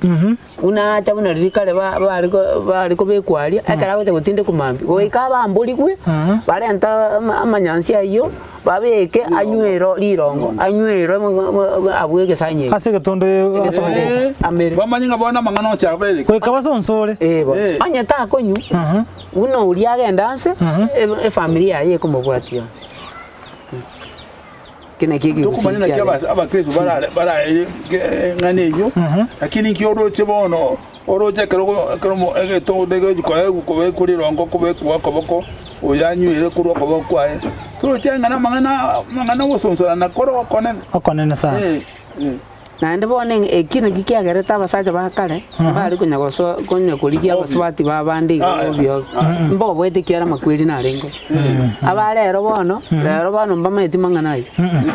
D: Buna acha buna riria kare bare bare kobekwa aria, ekero agocha gotindekwa mambia, goika abamborigwe, barente amanyansi ayio, babeke anywere rirongo, anywere abwo egesanyi ekio.
C: Ase egetondo
D: Egetondo amere.
E: Bamanye ng'a bono amang'ana onsi abeire.
C: Goika basonsore.
D: Ee bono. Onye takonywa, buna oria agenda nse, efamiri yaye ekomobwatia yonsi. Eki nakio ekegusii
E: Tokomanya naki
D: kiabeire.
E: abas- abakristo barare baraire eng'ana eyio, lakini inki oroche bono, oroche ekero ogo ekero omo egetondo egechi koegwa kobekwa rirongo kobekwa okoboko, oyo anywere korwa okoboko kwaye, toroche ng'a namang'ana amang'ana ogosonsorana kore okonene.
C: Okonene sana.
E: Eh, eh.
D: Naende bono eki nakio kiagerete abasacha ba kare mbare konya gosoa konya korigia abasubati b'abande iga obio obio, mboboete ekiagera amakweri narengeo. Aba rero bono, rero bono mbamaeti mang'ana ayio.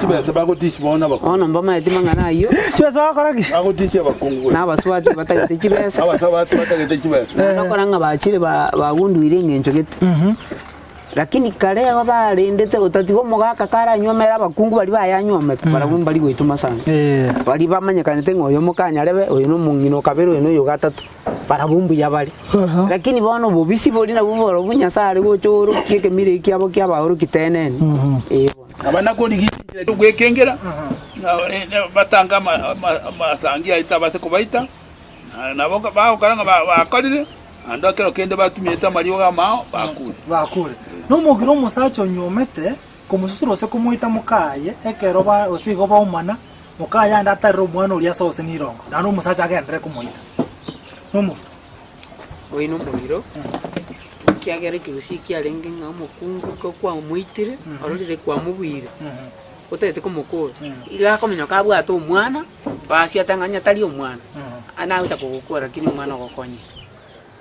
E: Chibesa bagotisia bono abakungu.
D: Bono mbamaeti mang'ana ayio.
C: Chibesa bagokora ki?
E: Bagotisia abakungu.
D: Na abasubati batagete chibesa.
E: Abasubati batagete chibesa.
D: Naende okora ng'a bachire bagunduire eng'encho gete. Lakini kare igo barendete otatiga omogaka karanywomere abakungu baria bayanywomete barabwo mbari goitoma sana. Baria bamanyekanete ng'a oyo mokanyarebe, oyo na omong'ina o kabere, oyo na oyo o gatato, barabwo mbuya bare. Lakini bono obobisi boria nabwo borobwo Nyasaye are gocha oorokia ekemira ekio kiabo kiabaorokia tenene, ee bono.
E: Aba nakorigia chinchera chi'ogwekengera, na batange amasangi aye tabase kobaita, na nabo bagokora ng'a bakorire. Naende ekero kende batumiete amariogo amao, bakure.
C: Bakure. Nomogiro omosacha onyuomete komosusura gose komoita mokaye, ekero ba gose igo baumana, mokaye aende atarere omwana oria ase gose nirongo, naende omosacha agenderere komoita. Nomogiro.
D: Oyo nomogiro, ekiagera ekegusii kiarenge ng'a omokungu ko kwamoitire, ororire kwamobuire, otagete komokora, iga akominyoka abwate omwana. Baasia tang'anya tari omwana, aa nagocha kogokora lakini omwana ogokonyire.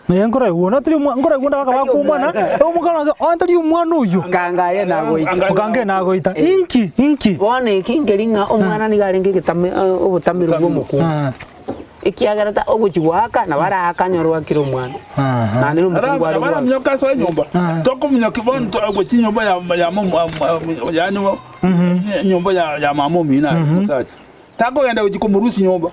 C: Naye nkoraigwe na tari omwa nkoraigwe ndabaka bakomana, omokana ase onye tari omwana oyio.
D: Nganga aye nagoita.
C: Nganga aye nagoita. Inki? Inki?
D: Bono eki nkeri ng'a omwana nigo arenge egetame obotamero bwa omokungu. Ekiagera ta ogochia goaka nabo araake anyore oakire omwana. Naende na omokungu are goaka.
E: Baraminyoka ase enyomba, tokominyokia bono gochia enyomba ya ya yaani enyomba ya mama omino aye omosacha. Takogenda gochia komorusia nyomba.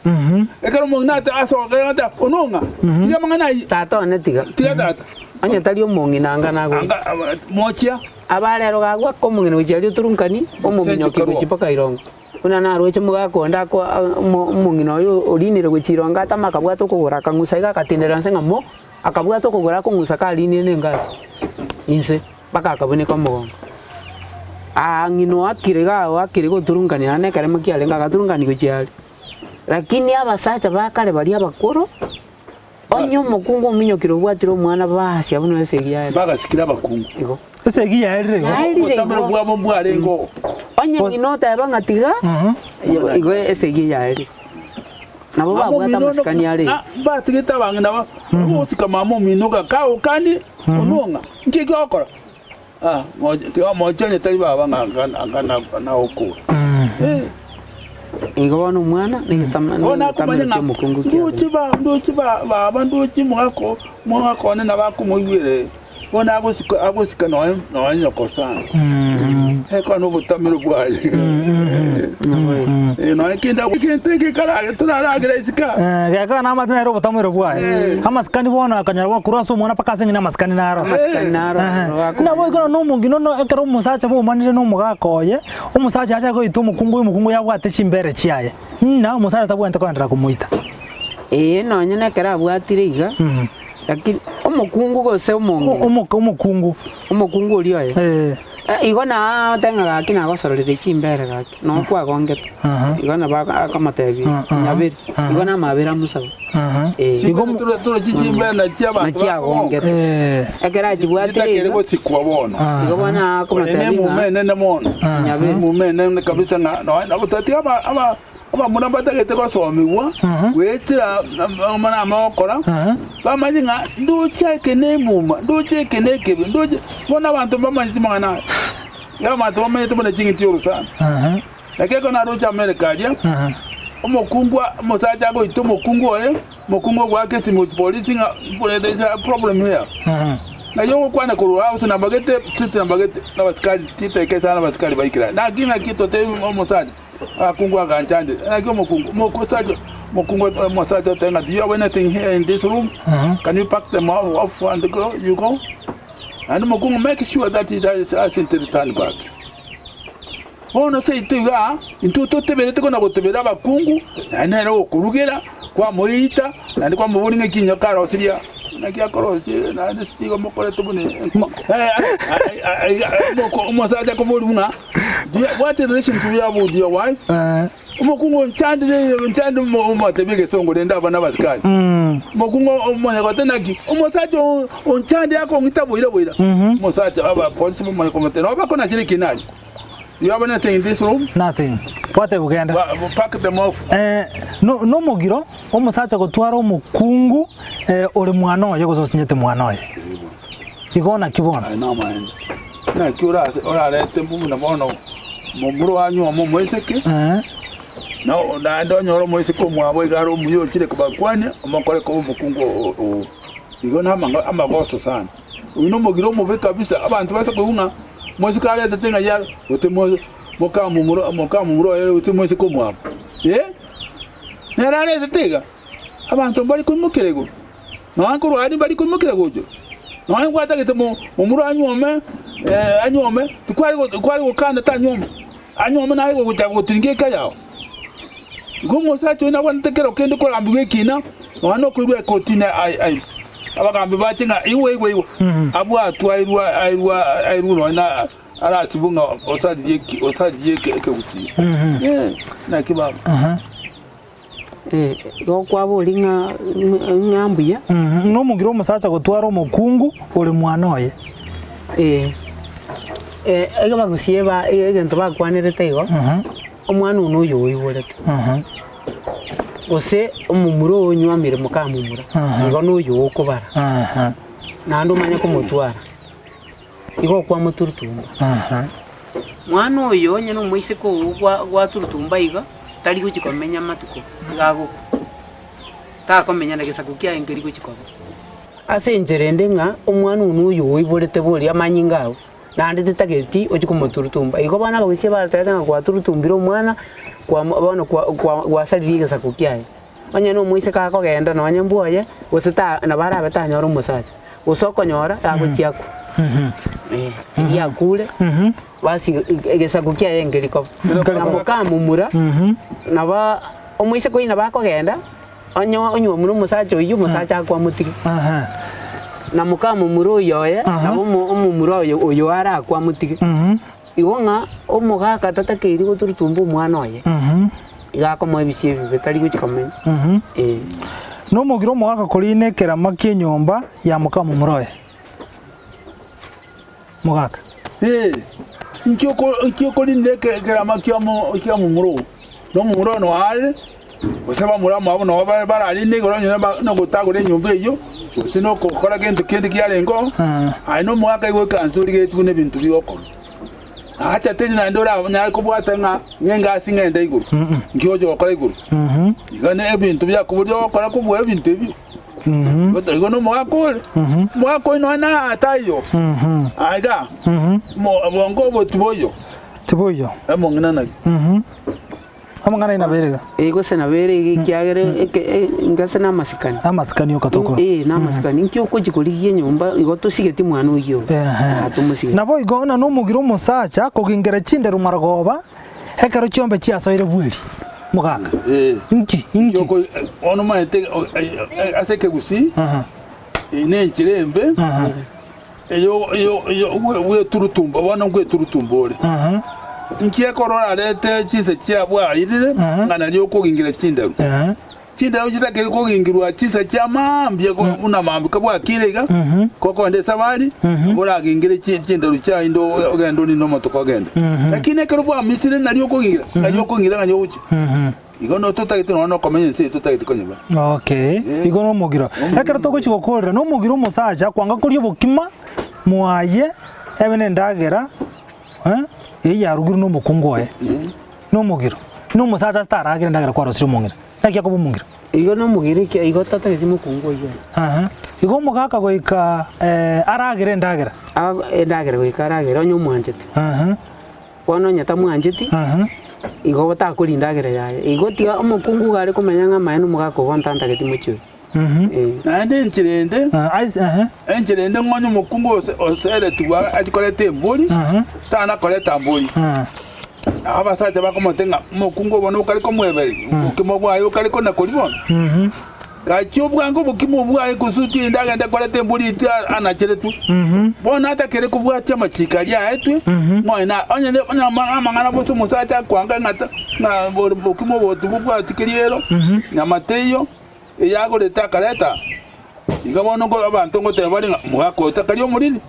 E: Ekero omong'ina ate asoka ate onong'a, tiga amang'ana ayio.
D: Tata one tiga.
E: Tiga tata.
D: Onye tari omong'ina anga nagoita.
E: Anga mochia.
D: Abarero gagwaka omong'ina gochia aria oturunkani, omominyoki gochia mpaka irongo. Buna naroche omogaka onde akoa omong'ina oyo orinire gochia irongo atama akabwata okogoro akang'usa iga agatindera nse ng'a mo, akabwata okogoro akong'usa karinire na engasi inse. Mpaka akabuneka omogongo. Aa ng'ina oakire iga oakire goturunkania naende ekeremo kiarenge agaturunkania gochia aria. Lakini abasacha ba kare baria abakoro, onye omokungu ominyokire obwatire omwana basia buna esegi yaye.
E: Bagasikire abakungu.
D: Igo.
C: Esegi yaerire igo.
D: Yaerire igo.
E: Obotamero bwabo mbwarenge oo.
D: Onye ng'ina oteba ng'a tiga, igo esegi yaerire. Nabo babwate amasikani are igo.
E: Mbatigete abang'ina ba, ogosika mama omino ng'a kaokanie, onong'a, nki eki ogokora? Ah, moche tiga moche onye tari baba ng'a anga anga na naokora. Eh.
D: Igo bono omwana negetama
E: Bono nakomanya
D: negetamero
E: ng'a
D: ki'omokungu
E: ndoche
D: kiabeire.
E: ba ndoche ba baba ndoche omogaka omogaka one nabo akomoigwera bono agosika agosika nonya nonya nyoko sana. Ekero na obotamero bwaye. Eh, nonya kende egento eke karage toraragera isiko aa.
C: Eh, gekogera namate nere obotamero bwaye. Amasikani bono akanyora gwakorwa ase omwana mpaka ase eng'ina amasikani naro.
D: Amasikani naro,
C: Ehe.
D: nabo
C: Nabo ekero na omongina ono ekero omosacha bwomanire na omogaka oye, omosacha acha goita omokungu oyo omokungu yabwate chimbere chiaye, ng'a omosacha tabwenerete koenderera komoita.
D: Ee, nonye nekero abwatire iga, lakini omokungu gose omong'ina?
C: Omoka omokungu.
D: Omokungu oria oye.
C: Eh.
D: Eh, igo naate ng'a gaki nagosororire chimbere gaki, noo kwagongete.
C: Aha.
D: Igo nabo aka- akamotebia,
C: Ah, ah.
D: nyabere.
C: Ah.
D: Igo namabere amosabe.
C: Aha.
D: Eh.
C: Igo mo-
E: Tore tore chimbere nachio abanto
D: Nachiagongete.
C: Eh.
D: Ekero achibwatire
E: Chitakere
D: igo,
E: gosikwa bono.
C: Ah.
D: igo bono
E: Ene
D: akomotebia
E: emume
D: ng'a
E: enene mono.
D: Nyabere.
E: Emume enene kabisa ng'a nonya nabo tatiga aba aba Abamura mbatagete gosomigwa goetera amang'ana amagokora, bamanye ng'a ndoche eke nemuma, ndoche eke nekebe, ndoche. Bono abanto mbamanyeti amang'ana aya, iga abanto bamanyete buna ching'iti y'orosana. Naki ekero naroche America aria, omokungu omosacha agoita omokungu oye, omokungu ogoaka esimi gochia polisi ng'a there is a problem here. Naki ogokwana korwa house namba gete, street namba gete, na abasikari chidakika isano abasikari baikire aria. Naki naki totebie omosacha. Abakungu baganchandera, Naki omokungu, omosacha, omokungu omosacha oteba ng'a, Do you have anything here in this room? Can you pack them off, off and go, you go? Naende omokungu make sure that he doesn't return back. Bono seito igaa, intwe toteberete kona gotebera abakungu, naende nere ogokorugera, kwamoita, naende kwamoboria ng'a ekinyo karosirie aa. Naki akorosie, naende igo mokorete buna omosacha akoboria buna. What relation do you have with your wife? Omokungu onchandire onchandire omotebie egesongo rende aba nabasikari. Omokungu omonyagote naki omosacha onchandire akong'ita boira boira. Omosacha abapolisi bamanye komotebia nabo bakonachera ekina aria. Do you have anything in this room?
C: Nothing. Gwateba genda.
E: Pack them off.
C: Eh, no nomogiro omosacha gotwara omokungu eh, ore mwana oye gose osinyete mwana oye. Igo naki bono?
E: Aye namaene. Naki orase orarete buna bono momura oanyuoma omoiseke,
C: Eh,
E: na naende onyore omoiseke omwabo iga are omuya ochire kobakwania, omokore koba omokungu oo oo. Igo na amang'a amagoso sana. Oyio nomogiro omobe kabisa, abanto base koigwa ng'a moiseke aretete ng'ai are, gose mo mokamomura mokamomura oye gose moiseke omwabo. Eh! Nere aretete iga, abanto mbari koimokera igoro. Nonya nkorwa aria mbari koimokera gocha, nonya gwatagete mo momura anyuome anyuome, tikware go kware gokana tanyuoma, anyuome naye gogocha gotiringa eka yao. Igo omosacha oyio nabwanete kero kende korambigwa ekina, nonya na okoirwa ekotini ai ai abagambi bache ng'a igwa igwa igwa, abwatwe airwe airwe airwe nonya na arasibwe ng'a osaririe eki osaririe eke ekegusii. Eh, naki baba.
D: Igo kwaboria ng'a ng'a mbuya.
C: Nomogiro omosacha gotwara omokungu ore mwana oye.
D: Ee, egebagusie ba egento bakwanerete igo, omwana one oyo oiborete, gose omomura oyo onywamire mokamomura, igo noyo okobara, naende omanye komotwara, igo okwamoturutumba. Mwana oyo onye nomoiseke oo gwa gwaturutumba iga, tari gochia komenya amatuko, iga agokwa. Takomenya na gesaku kiaye nkeri gochia koba. Ase enchera ende ng'a omwana one oyo oiborete boria amanyinga ao, naende titageti ochie komoturutumba. Igo bono abagusia baratebete ng'a kwaturutumbire omwana, kwamo bono kwa kwa gwasaririe egesaku kiaye. Onye na omoiseke akogenda nonye mbwoye, gose ta nabo arabe tanyore omosacha, gose okonyora agochia akwe. Eh, erio akure, basi egesaku kiaye nkeri koba. Na mokamomura, nabo omoiseke oyio nabo akogenda, onye onyuomire omosacha oyio, omosacha akwe amotige. Na mokamomura oyio oye, nabo omo omomura oyo oyo arakwe amotige. Igo ng'a omogaka tatakeiri goturutumba omwana oye, iga akomoa ebisio ebibe, tari gochia komenya. Ee.
C: Nomogiro omogaka korina ekerama ki'enyomba ya mokamomura oye. Mogaka.
E: Ee, inki oko inki okorinera eke ekerama kiamo kiamomura oo? Na omomura oyo noare, gose bamura omwabo nabo bare bararinde igoro onye ba nogotagora enyomba eyio. Gose nokokora gento kende kiarenge oo, aye nomogaka igo ekansa origetie buna ebinto bigokorwa. Acha teri naende oranyare kobwata ng'a ng'engasi ng'ende igoro, nki oche gokora igoro? Iga ne ebinto biakoboria ogokora kobua ebinto ebio. Igo nomogaka ore, omogaka oyo nonya na taiyo, aiga obongo obo tiboiyo.
C: Tiboiyo.
E: Omong'ina naki?
C: Amang'ana aye nabere iga.
D: Ee, gose nabere iga ekiagera eke ngase namasikani.
C: Amasikani oka tokora.
D: Ee, namasikani. Inki okochia korigia enyomba igo tosigeti mwana oyio oo.
C: Ehe.
D: Ah, tomosigeti.
C: Naboigo ng'a nomogire omosacha kogingera chinderu marogoba ekero chiombe chiasoire bweri. Mogaka.
E: Ee.
C: Inki? Inki?
E: Yoko bono omanyete ase ekegusii,
C: Aha.
E: eye nenchera embe
C: Aha.
E: eyo eyo eyo bweturutumba bono ngweturutumba ore.
C: Aha.
E: Inki ekero orarete chinsa chia bwairire,
C: Aha.
E: ng'a nario okogingira chindaru.
C: Aha.
E: Chindaru chitakeri kogingirwa chinsa chia mambia ko- buna mambia kabwakire iga, kokoenda esabari, boragingire chi- chindaru chia inde ogende orinde omotoka ogende. Lakini ekero bwamisire nario okogingira, ng'ai okogingira ng'ai ogochia. Igo no totagete nonya nokomenya ense eye totagete konyeba.
C: Okay, igo nomogiro. Ekero togochia gokorera, nomogiro omosacha kwanga koria obokima mwaye ebe na endagera eh, eyio yarugirwe na omokungu oye. Nomogiro. Na omosacha ase taragere endagera kwarosirie omong'ina. Naki akoba omong'ina?
D: Igo nomogiro ekia igo tatageti mokungu oyio.
C: Aha. Igo omogaka goika aragere endagera.
D: Endagera goika aragere onye omwanchete.
C: Aha.
D: Bono onye tamwancheti,
C: Aha.
D: igo takoria endagera yaye. Igo tiga omokungu iga are komenya ng'a amaene omogaka obo ntantageti mochie oyo.
C: Mhm.
D: Eh.
E: Naende enchera ende,
C: Ah, ais- aha.
E: enchera ende ng'onye omokungu ose- oseretigwe achie koreta embori,
C: Aha.
E: tana koreta mbori.
C: Ah.
E: Nabo abasacha bakomotebi ng'a omokungu obo nokare komoebereria, obokima bwaye okare kona koria bono.
C: Mhm.
E: Gachia obwango obokima obwo bwaye kusudi ende agende koreta embori etwe anacheretwe. Bono atakere kobwatia amachiko aria aetwe, ng'oe na onye ne onye ama- amang'ana bose omosacha akwanga ng'a ta ng'a bori bokima obo tibobwati keriero, nyama teiyo, eyagorete akareta, iga bono nko abanto ngoteba bare ng'a omogaka oyo takari omoriri.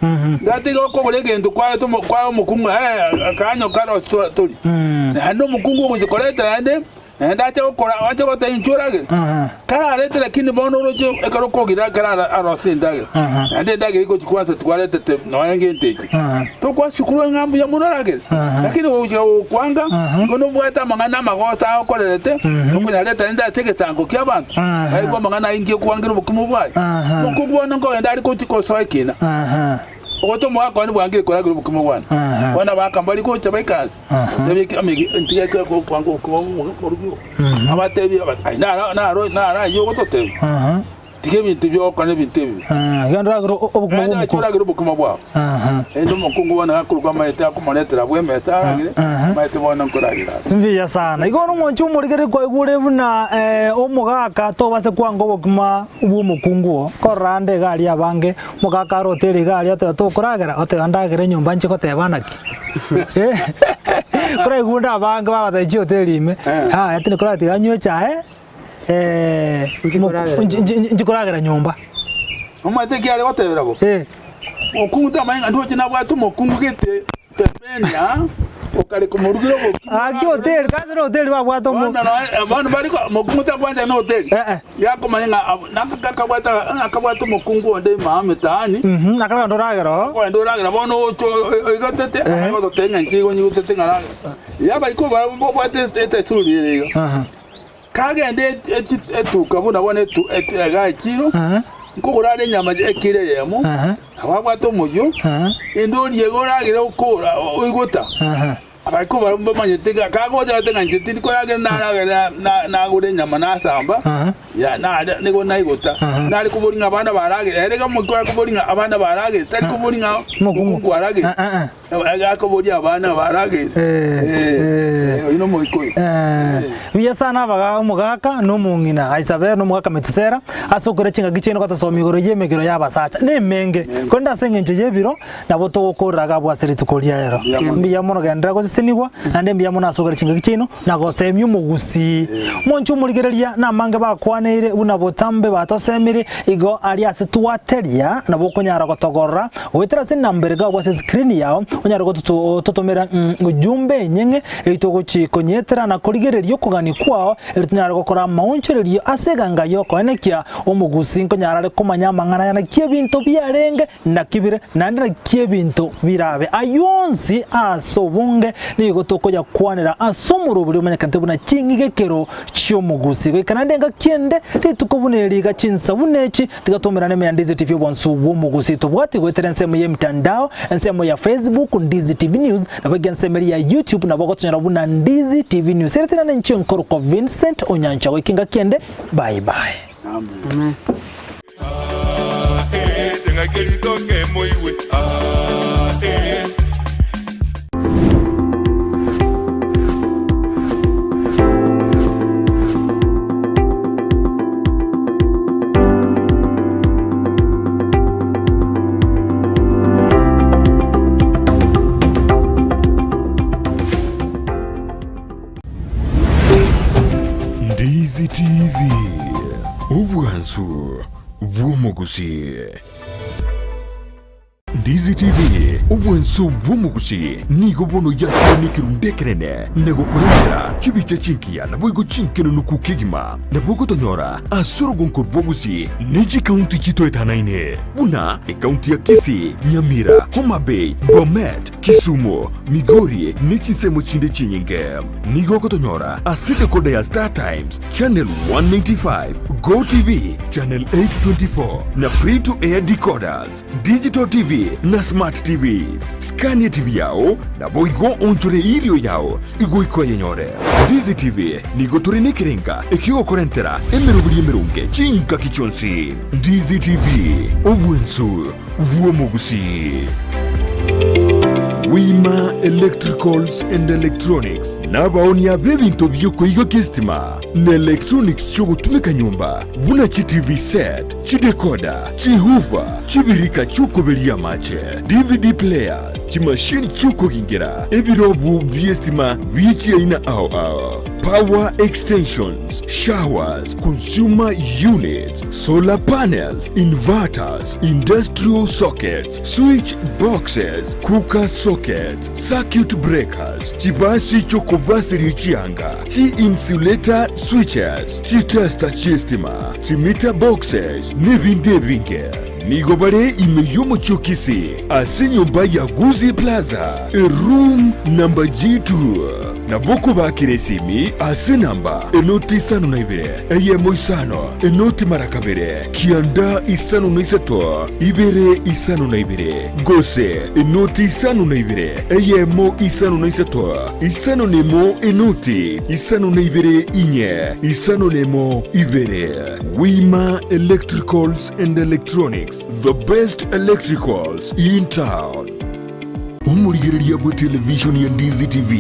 E: Gatiga okogora egento kwaete omo kwae omokungu ng'a akanyo kare tori. Naende omokungu ogochia koreta naende. Naende ache gokora, ache goteba inchuo oragere. Kararete lakini bono oroche ekero okogira ekero arosire endagera. Naende endagera egochi kwansa twaretete nonya ngento ekio. Tokwasukuru ng'a mbuya mono oragere. Lakini gochia gokwanga, igo nobwate amang'ana amagoso agokorerete, tokonyareta rende ase egesango ki'abanto, baigwe amang'ana ayio inki okwangira obokima bwaye. Omokungu bono nkogenda are gochi gosoa ekina. Ogocha omogaka one bwangire koragera obokima bwane. Bono abagaka mbari gocha baikaranse. Abatebie ai naro naro naro ayio ogototebia, tiga ebinto ebi ogokora na ebinto ebibe.
C: Genda oragere obokima
E: Naende
C: bw'omokoro.
E: ache oragere obokima bwao. Naende omokungu bono gakorokwa amaete akomoretera abwo emesa aragere, amaete bono nkoragera are.
C: Mbuya sana. Igo bono omonche omorigereria kwaigure buna omogaka tobase kwanga obokima bw'omokungu oo, korora ande iga aria abange, omogaka arotere iga aria oteba tokoragera, oteba ndagere enyomba nche goteba naki. Koraigwe onde abange bagoteba chihoteli ime, yaya tindi koratiga anywe echae
D: Inche koragera nyomba.
C: inche koragera nyomba.
E: Omanyete eki are gotebera bo? Omokungu tamanya ng'a ndoche nabwate omokungu gete pembeni aa, okare komorugera obokima.
C: Gaki hoteli, kwanza na hoteli babwate omo.
E: Bono noe bono bari ko omokungu takwancha na hoteli. Yakomanya ng'a ab- naka kakabwate nakabwate omokungu onde ime aa mitaani,
C: Akare onde oragera oo.
E: okogenda oragera bono oche oigotete, amanye gototebia ng'a inche igo nyigotete ng'a ragera. Yabaika obarabwo mbabwate etesuri ere iga. Kagende etuka buna bono iga echiro, nkogora are enyama ekiro eyemo, nabo abwate omoyio, ende orie iga oragere okora oigota. Abaika barabwo mbamanyete ng'a kagocha gose ng'a inche tindi koragera naragera nagora enyama nasamba, ya naria nigo naigota. Nare koboria ng'a abana baragere, ere iga omoika oye akoboria ng'a abana baragere, tari koboria ng'a omokungu aragere. Agakoboria abana baragere, oyio nomoika oyo.
C: Buya sana abaga omogaka na omong'ina Isabel na omogaka Metusela ase okora chingaki chiaino gotasoma igoro y'emegiro y'abasacha nemenge korende ase engencho y'ebiro nabo togokorera iga abwo ase rituko ria rero. Mbuya mono genderera gosesenigwa naende mbuya mono ase okora chingaki chiaino na gosemia omogusii. Monche omorigereria namange bakwaneire buna botambe batosemire igo aria ase twateria nabo okonyara gotogorora Goetera ase enamba ere gagwo ase screen yao. onyare gototomera ujumbe enyeng'e eyio togochi konyetera na korigereria okogania kwao erio tonyare gokora amaonchorerio ase eganga y'okoenekia omogusii nkonyara are komanya amang'ana aya naki ebinto biarenge naki bire naende naki ebinto birabe. Ayio onsi ase obonge nigo tokoyakwanera ase omorobori omanyekanete buna ching'igekero chi'omogusii. Goika naende engaki ende, rituko buna eri iga chinsa buna echi, tiga twaumerane ime ya Ndizi TV obonsu bw'omogusii. Tobwati goetera ensemo y'emitandao, ensemo ya Facebook, Ndizi TV News, nabo iga ensemo eria ya YouTube nabo ogotonyora buna Ndizi TV News. Ere tera nenche nkorokwa Vincent Onyancha. Goika engaki ende, bye bye.
D: Amen.
B: Ah, eh, teng'aki ritoke moigwe, ah, eh.
A: Ndizi TV, obwansu bw'omogusii. Ndizi TV, obwansu bw'omogusii nigo bono yakire nekerundu ekenene na gokorentera chibicha chingiya naboigo chinkenenuku kegima. Nabo ogotonyora ase orogonko rw'ogusii ne chikaunti chitoetanaine buna ekaunti ya Kisii, Nyamira, Homa Bay, Bomet, Kisumu, Migori ne chinsemo chinde chinyinge. Nigo ogotonyora ase decoder ya Star Times, Channel 195, Go TV, Channel 824 na Free to Air decoders, Digital TV na Smart TVs. Scan TV yao naboigo onchore irio yao igoika oyenyore. Ndizi TV nigo tore nekerenga ekiogokorentera emeroberi emeronge chingaki chionsi. Ndizi TV, obwensu bw'omogusii. Wima Electricals and Electronics nabaonia b'ebinto bi'okoigokia esitima na electronics chi'ogotumeka nyomba buna chi TV set, chidecoder, chihoofer, chibirika chi'okoberia amache, DVD players, chimashini chi'okogingera, ebirobu bi'esitima bie chiaina ao ao, power extensions, showers, consumer units, solar panels, inverters, industrial sockets, switch boxes, cooker sockets, circuit breakers, chibasi chi'okobaseria chianga, chi-insulator switches, chitester chi'estima, chimeter boxes, nebinde ebinge. Nigo bare ime y'omochie o Kisii ase enyomba ya Gusii Plaza, eroom number G2. Nabo okobakera esimi ase enamba enoti isano na ibere, eyemo isano, enoti mara kabere, kianda isano na isato, ibere isano na ibere, gose enoti isano na ibere, eyemo isano na isato, isano na emo enoti isano na ibere inye, isano na emo ibere. Wima Electricals and Electronics, the best electricals in town. Omorigereria bwe television ya Ndizi TV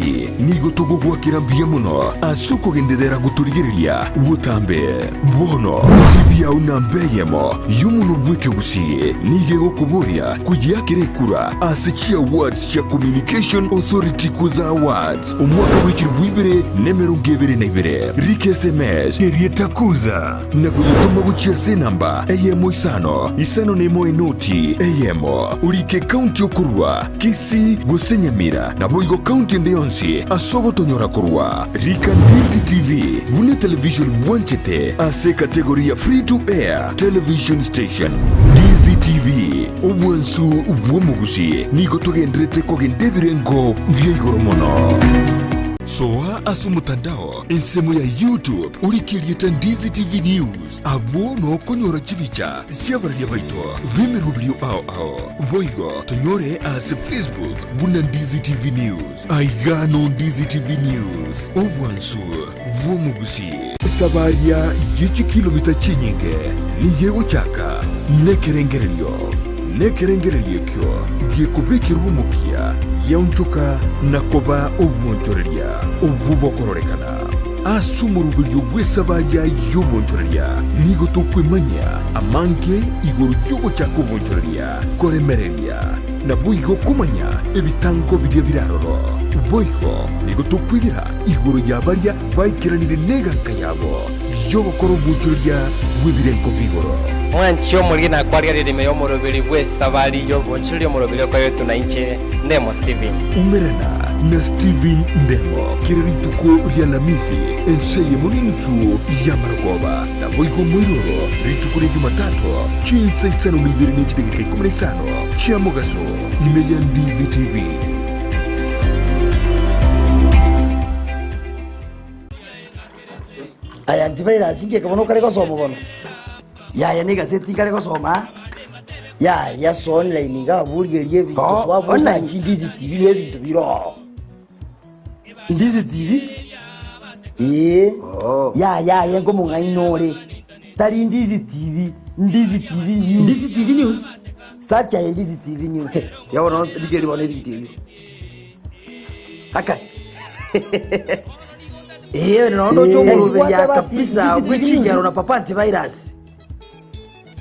A: nigo togogwakera mbuya mono ase okogenderera gotorigereria botambe. Bono TV yao namba eyemo y'omonwa bw'ekegusii nigo egokoboria koyeakera ekura ase chi awards chia Communication Authority Kuza Awards omwaka bwe chilifu ibere na emerongo ebere na ibere. Rika SMS erieta Kuza na koyetoma gochia ase enamba eyemo isano isano na emo enoti eyemo, orike ekaunti okorua, Kisii gose Nyamira, naboigo kaunti ende yonsi ase ogotonyora korwa. Rika Ndizi TV buna etelevision bwanchete ase ekategori ya Free to Air Television Station. Ndizi TV, obwansu bw'omogusii, nigo togenderete kogenda ebirengo bia igoro mono. Soa ase omotandao Ensemo ya YouTube orike erieta Ndizi TV News, abwo nokonyora chibicha chi'abararia baito b'emeroberio ao ao. Boigo tonyore ase Facebook buna Ndizi TV News. Aiga no Ndizi TV News, obwansu bw'omogusii. Esabaria ye chikilomita chinyinge nigo egochaka nekerengererio, nekerengererio ekio gekobekerwa omokia giaonchoka na koba obwonchoreria. Obwo bokororekana ase omoroberio bw'esabaria y'obonchoreria, nigo tokwemanyia amange igoro y'ogochaka obonchoreria, koremereria, naboigo komanya ebitango biria bire aroro. Boigo nigo tokwegera igoro ya baria baikeranire neganka yabo. y'ogokora obwochoria bw'ebirengo b'igoro.
F: Mwanche omoriri na kwarigereria ime y'omoroberi bw'esabari y'obonchoreria omoroberi okoretwe na inche, Ndemo Stephen.
A: Umerana na Stephen Ndemo kera rituko ri'Alamisi ense eyemo n'enusu y'amarogoba, naboigo moiroro rituko ria Jumatatu chinsa isano na ibere ne chidageka ikomi na isano chia mogaso ime ya Ndizi TV.
G: Aya antivirus inki bono okare gosoma bono? Yaya na egaseti nkare gosoma aa. Yaya so online iga abwo rigereria ebinto
H: Oh,
G: so abwo
H: online.
G: search Ndizi TV nigo ebinto bire ororo. Ndizi TV? Ee.
H: Oh.
G: Yaya aye nkomong'aini ore. Tari Ndizi TV, Ndizi TV News.
H: Ndizi TV News?
G: Search aye Ndizi TV News.
H: Ya bono rigereria bono ebinto ebio. Akai. Ee, nondo
G: Eh,
H: ocha
G: eh,
H: kabisa
G: Ndizi TV
H: bw'echingero
G: News.
H: na papa antivirus.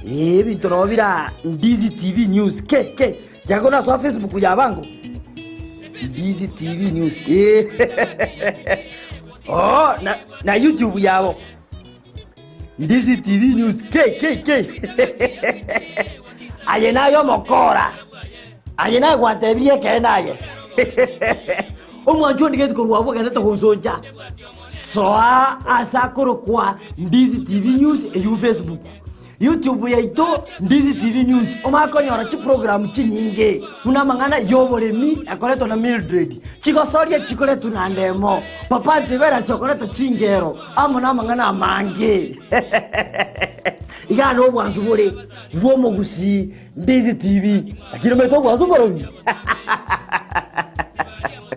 H: Ee, ebinto nabo bira Ndizi TV News. Ke ke jago na soa Facebook ya bango. Ndizi TV News. Ee. Oh, na, na YouTube yabo. Ndizi TV News. Ke ke ke.
G: Aye naye omokora. Aye nagwantebirie ekeene aye. Omwancho ondigeti korwa abwo ogenderete gonsoncha. Soa ase akorokwa Ndizi TV News eywo Facebook. YouTube yaito Ndizi TV News omanye konyora chiprogram chinyinge buna amang'ana y'oboremi ekoretwa na Mildred, chigosoria chikoretwa na Ndemo, Papa Antivirus okoreta chingero amo namang'ana amange. Igaa nobwansu bore bw'omogusii Ndizi TV. Lakini omanyete obwansu mborobi?